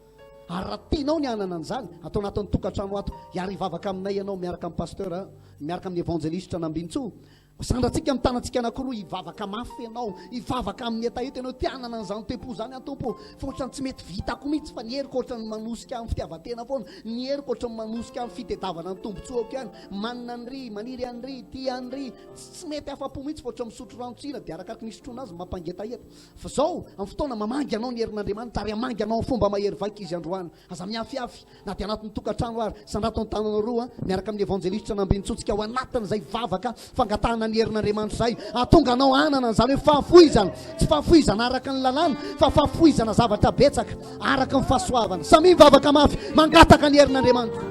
Ary raha tianao ny hanana an'izany, ato anatin'ny tokantrano ato, hiara hivavaka aminay ianao miaraka amin'ny pasteur, miaraka amin'ny evanjelistra Nambintsoa. Sandrantsika amin'ny tanantsika anankiroa, hivavaka mafy ianao, hivavaka amin'ny hetaheta ianao, te hanana an'izany toe-po izany aho Tompo ô, fa ohatran'ny tsy mety vitako mihitsy fa ny heriko ohatran'ny manosika amin'ny fitiavan-tena foana, ny heriko ohatran'ny manosika amin'ny fitedavana ny tombontsoako ihany, manana an'ry, maniry an'ry, tia an'ry, Tsy mety afa-po mihitsy fa ohatran'ny misotro ranon-tsira dia arakaraky ny isotroana azy mampangetaheta. Fa izao, amin'ny fotoana mamangy anao ny herin'Andriamanitra ary hamangy anao amin'ny fomba mahery vaika Izy androany. Aza mihafihafy na dia anatin'ny tokantrano ary. Sandrato ny tananao roa miaraka amin'ny evanjelistra Nambinintsotsika ao anatin'izay vavaka fangatahana ny herin'Andriamanitra izay hahatonga anao hanana an'izany hoe fahafoizana. Tsy fahafoizana araka ny lalàna fa fahafoizana zavatra betsaka araka ny fahasoavana. Samia mivavaka mafy mangataka ny herin'Andriamanitra.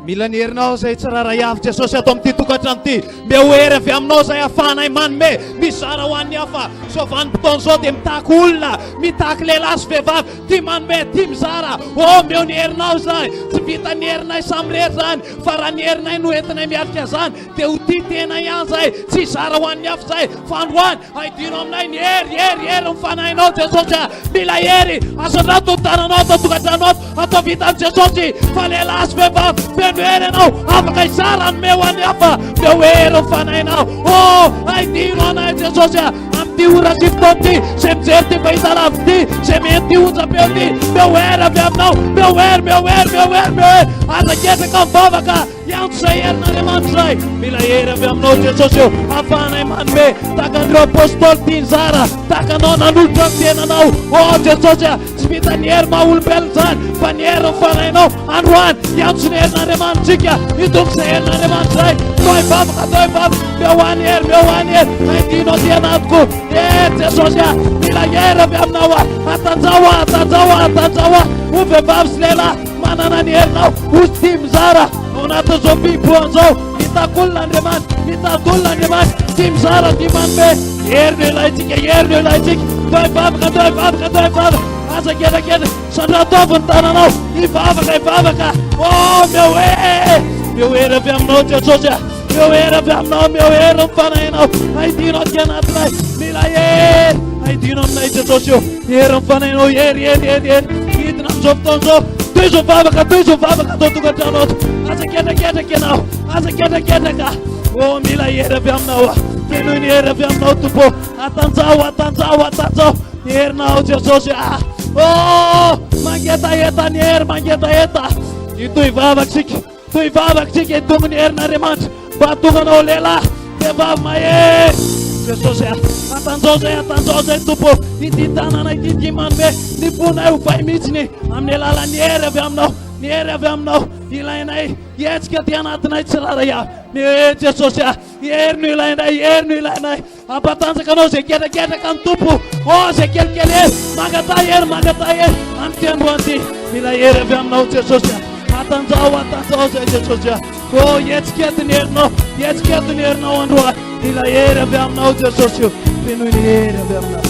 Mila ny herinao izay tsirairay avy Jesosy ato amin'ity tokantrano ity. Meo hery avy aminao izay ahafahanay manome, mizara ho an'ny hafa. Izao vanim-potoana izao dia mitaky olona, mitaky lehilahy sy vehivavy tia manome, tia mizara. Oh, meo ny herinao izay. Tsy vitan'ny herinay samirery izany, fa raha ny herinay no entinay miatrika izany, dia ho tia tena ihany izahay, tsy hizara ho an'ny hafa izahay. Fa androany, Aidino aminay ny hery, hery, hery ny fanahinao Jesosy a. Mila hery. Asandrato ny tananao ato an-tokantrano ato. Atao vitan'i Jesosy fa lehilahy sy vehivavy feno hery ianao. Afaka hizara hanome ho an'ny hafa. Meo hery ny fanahinao. Oh, aidino anay Jesosy a. Amin'ity ora sy fotoana ity, izay mijery ity fahitalavitra ity, izay mihaino ity onjam-peo ity, meo hery avy aminao. Meo hery, meo hery, meo hery, meo hery. Aza ketraka mivavaka. Hiantso izay herin'Andriamanitra izahay. Mila hery avy aminao Jesosy ô, ahafahanay manome tahaka an'ireo apôstôly tia nizara, tahaka anao nanolotra ny tenanao. Ô Jesosy a, tsy vitan'ny hery maha olombelona izany, fa ny herin'ny fanahinao androany. Hiantso ny herin'Andriamanitsika, hitombo izay herin'Andriamanitra izahay. Atao hivavaka, atao hivavaka. Meo ho any hery, meo ho any hery. Aidino aty anatiko. Hery Jesosy a, mila hery avy aminao aho. Atanjaho aho, atanjaho aho, atanjaho aho. Ho vehivavy sy lehilahy. Manana ny herinao ho tia mizara ao anatin'izao fihibohana izao. Mitaky olona Andriamanitra, mitady olona Andriamanitra, tia mizara, tia manome. Hery no ilaintsika, hery no ilaintsika. Atao hivavaka, atao hivavaka, atao hivavaka. Aza ketraketra, sandra ataovy ny tananao. Hivavaka, hivavaka. Oh, meo hery, meo hery avy aminao Jesosy a. Meo hery avy aminao, meo hery ny fanahinao. Aidino aty anatinay, mila hery. Aidino aminay Jesosy o. Hery ny fanahinao, hery, hery, hery, hery. Hidina amin'izao fotoana izao. Tohizo mivavaka, tohizo mivavaka ato an-tokantrano ato. Aza ketraketraka ianao, aza ketraketraka. Oh, mila hery avy aminao aho. Fenoy ny hery avy aminao, Tompo. Atanjaho, atanjaho, atanjaho. Ny herinao, Jesosy. Ah. Oh, mangetaheta ny hery, mangetaheta. Hitohy vavaka isika. Toy vavaka tsika hitongo ny herin'Andriamanitra mba hahatonga anao lehilahy vehivavy mahery. Jesosy a, atanjao zay, atanjao zay Tompo. Ity tanana ity ity manome ny fonay ho fay mihitsy ny amin'ny alalan'ny hery avy aminao, ny hery avy aminao ilainay hihetsika aty anatinay tsirairay avy. Ny Jesosy a, hery no ilainay, hery no ilainay. Hampatanjaka anao izay ketraketraka ny Tompo. Oh, izay kelikely hery, mangataha hery, mangataha hery amin'ity androany ity. Mila hery avy aminao Jesosy. Hatanjaho, hatanjaho izay Jesosy. Oh, hetsika eto ny herinao, hetsika eto ny herinao androany. Mila hery avy aminao Jesosy. Fenoy ny hery avy aminao.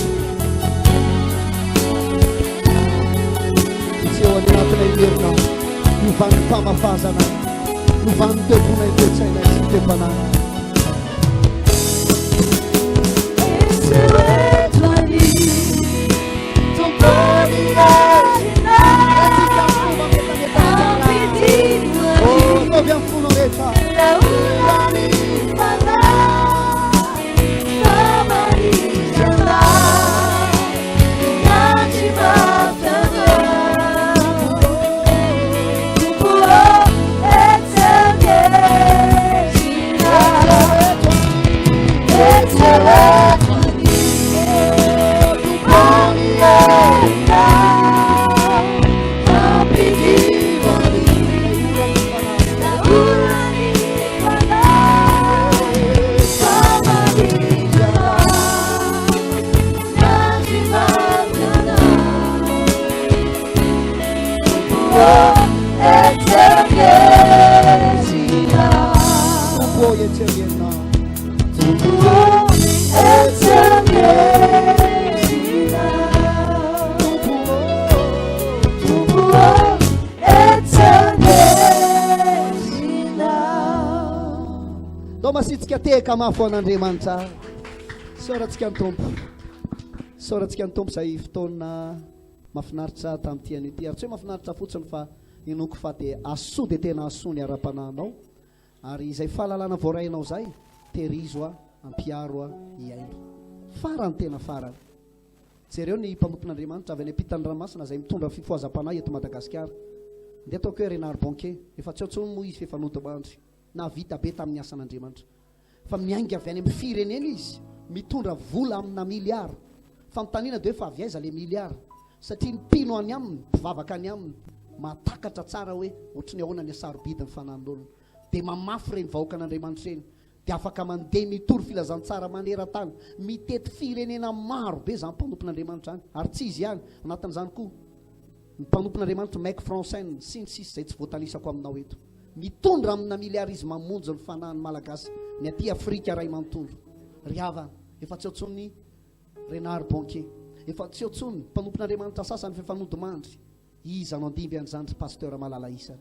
Tsy eo anatinay ny herinao, no vanim-pamafazana, no vanim-toeponay, toe-tsainay sy toe-panahinay. Tehaka mafy ho an'Andriamanitra. Isaorantsika ny Tompo. Isaorantsika ny Tompo izay fotoana mahafinaritra tamin'ity anio ity. Ary tsy hoe mahafinaritra fotsiny fa inoako fa dia hahasoa dia tena hahasoa ny ara-panahinao. Ary izay fahalalana voarainao izay, tehirizo aho, ampiharo aho, hiaino. Farany tena farany. Jereo ny mpanompon'Andriamanitra avy any ampitan'ny ranomasina izay mitondra fifohazam-panahy eto Madagasikara. Ndeha ataoko hoe Renard Bonquet, efa tsy ao intsony moa izy fa efa nodimandry. Nahavita be tamin'ny asan'Andriamanitra. Fa miainga avy any amin'ny firenena izy, mitondra vola amina miliara. Fanontaniana dia hoe fa avy aiza ilay miliara? Satria ny mpino any aminy, mpivavaka any aminy, mahatakatra tsara hoe ohatry ny ahoana ny hasarobidin'ny fanan'olona. Dia mamafy ireny vahoakan'Andriamanitra ireny. Dia afaka mandeha mitory filazantsara maneran-tany, mitety firenena maro be izany mpanompon'Andriamanitra izany. Ary tsy izy ihany, anatin'izany koa ny mpanompon'Andriamanitra Mike Fransen sy ny sisa izay tsy voatanisako aminao eto. mitondra amina milliards izy mamonjy ny fanahin'ny Malagasy ny aty Afrika ray manontolo. Ry havana, efa tsy eo intsony Renard Banquier, efa tsy eo intsony mpanompon'Andriamanitra sasany fa efa nodimandry. Iza no handimby an'izany ry Pasteur malala isany?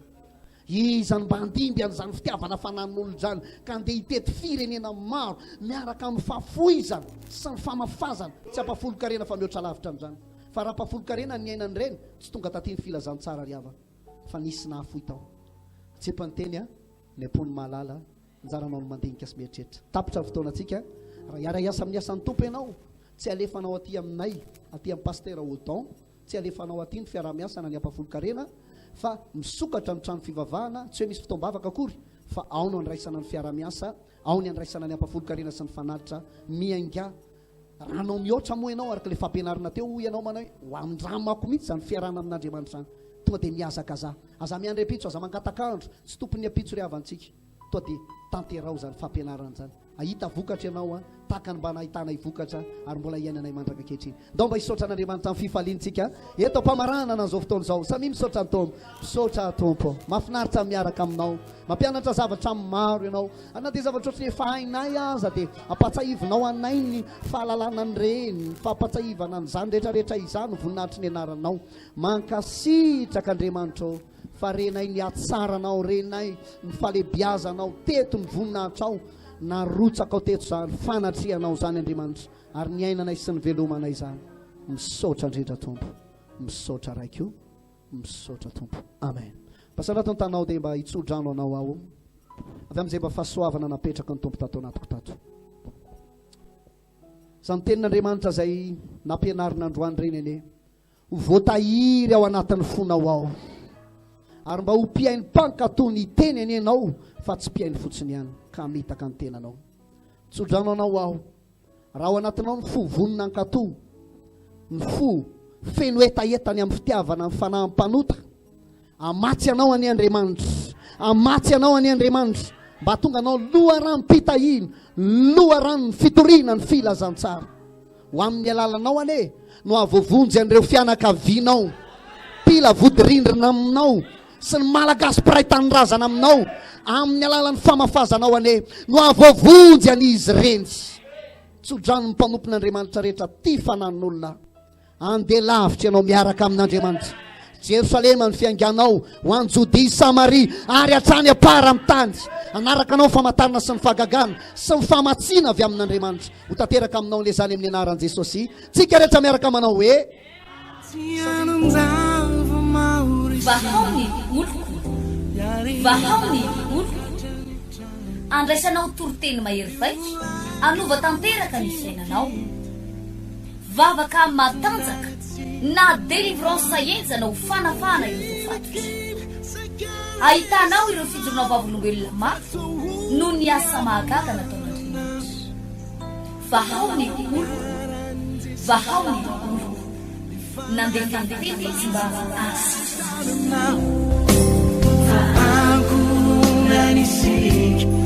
Iza no mba handimby an'izany fitiavana fanan'olona izany ka handeha hitety firenena maro miaraka amin'ny fahafoizana sy ny famafazana? Tsy ampahafolon-karena fa mihoatra lavitra an'izany. Fa raha ampahafolon-karena ny niainan'ireny, tsy tonga taty ny filazantsara ry havana fa nisy nahafoy tao. Atsipy ny teny a, ny am-pon'ny mahalala, anjaranao ny mandinika sy mieritreritra. Tapitra ny fotoanantsika, raha hiara-hiasa amin'ny asan'ny Tompo ianao, tsy alefanao aty aminay, aty amin'ny Pasteur Odon, Tsy alefanao aty ny fiaraha-miasa na ny ampahafolon-karena fa misokatra ny trano fivavahana, tsy hoe misy fotoam-bavaka akory fa ao no andraisana ny fiaraha-miasa, ao ny andraisana ny ampahafolon-karena sy ny fanatitra. Miaingà. Raha hanao mihoatra moa ianao araka ilay fampianarana teo, hoy ianao manao hoe ho andramako mihitsy izany fiarahana amin'Andriamanitra izany. Tonga dia mihazakazaha. Aza miandry ampitso, aza mangataka andro. Tsy tompon'ny ampitso ry havantsika. Tonga dia tanteraho izany fampianarana izany. Hahita vokatra ianao an, tahaka ny mba nahitanay vokatra ary mbola iainanay mandraka ankehitriny. Ndao mba hisaotra an'Andriamanitra amin'ny fifaliantsika eto am-pamaranana an'izao fotoana izao. Samia misaotra ny Tompo. Misaotra Tompo. Mahafinaritra ny miaraka aminao. Mampianatra zavatra maro ianao. Ary na dia zavatra ohatran'ny efa hainay aza dia ampahatsiahivinao anay ny fahalalana an'ireny, ny fampahatsiahivana an'izany rehetra rehetra izany ho voninahitry ny anaranao. Mankasitraka Andriamanitra ô. Fa renay ny hatsaranao, renay ny fahalebiazanao teto, ny voninahitrao narotsakao teto izany fanatrehanao izany Andriamanitra, ary niainanay sy nivelomanay izany. Misaotra indrindra Tompo, misaotra Raiko, misaotra Tompo. Amen. Mba sandrato ny tanao dia mba hitsodrano anao aho avy amin'izay mba fahasoavana napetraka ny Tompo tato anatiko tato. Izany tenin'Andriamanitra izay nampianarina androany ireny anie. Ho voatahiry ao anatin'ny fonao ao. Ary mba ho mpihaino mpankatò ny teny anie ianao fa tsy mpihaino fotsiny ihany ka hamitaka ny tenanao. Tsodrano anao aho. Raha ao anatinao ny fo vonona hankatò, ny fo feno hetaheta ny amin'ny fitiavana ny fanahy mpanota, Hamatsy anao anie Andriamanitra. Hamatsy anao anie Andriamanitra. Mba hahatonga anao loharanom-pitahiana, loharanon'ny fitoriana ny filazantsara. Ho amin'ny alalanao anie no hahavoavonjy an'ireo fianakavianao, mpila vodirindrina aminao sy ny Malagasy mpiray tanindrazana aminao. Amin'ny alalan'ny famafazanao anie no hahavoavonjy an'izy ireny. Tso-dranon'ny mpanompon'Andriamanitra rehetra tia fanan'olona. Andeha lavitra ianao miaraka amin'Andriamanitra. Jerosalema ny fiainganao ho any Jodia, Samaria ary hatrany am-paran'ny tany. Hanaraka anao ny famantarana sy ny fahagagana sy ny famatsiana avy amin'Andriamanitra. Ho tanteraka aminao ilay izany amin'ny anaran'i Jesosy. Tsika rehetra miaraka manao hoe. Vahao ny oloko, vahao ny oloko. Andraisanao toriteny mahery vaika hanova tanteraka ny fiainanao. Vavaka matanjaka na délivrance henjana ho fanafahana ireo voafatotra. Ahitanao ireo fijoroana vavolombelona mafy noho ny asa mahagaga nataon'Andriamanitra. Vahao ny oloko, vahao ny oloko. Nandefa ny teny izy mba hahasitrana azy.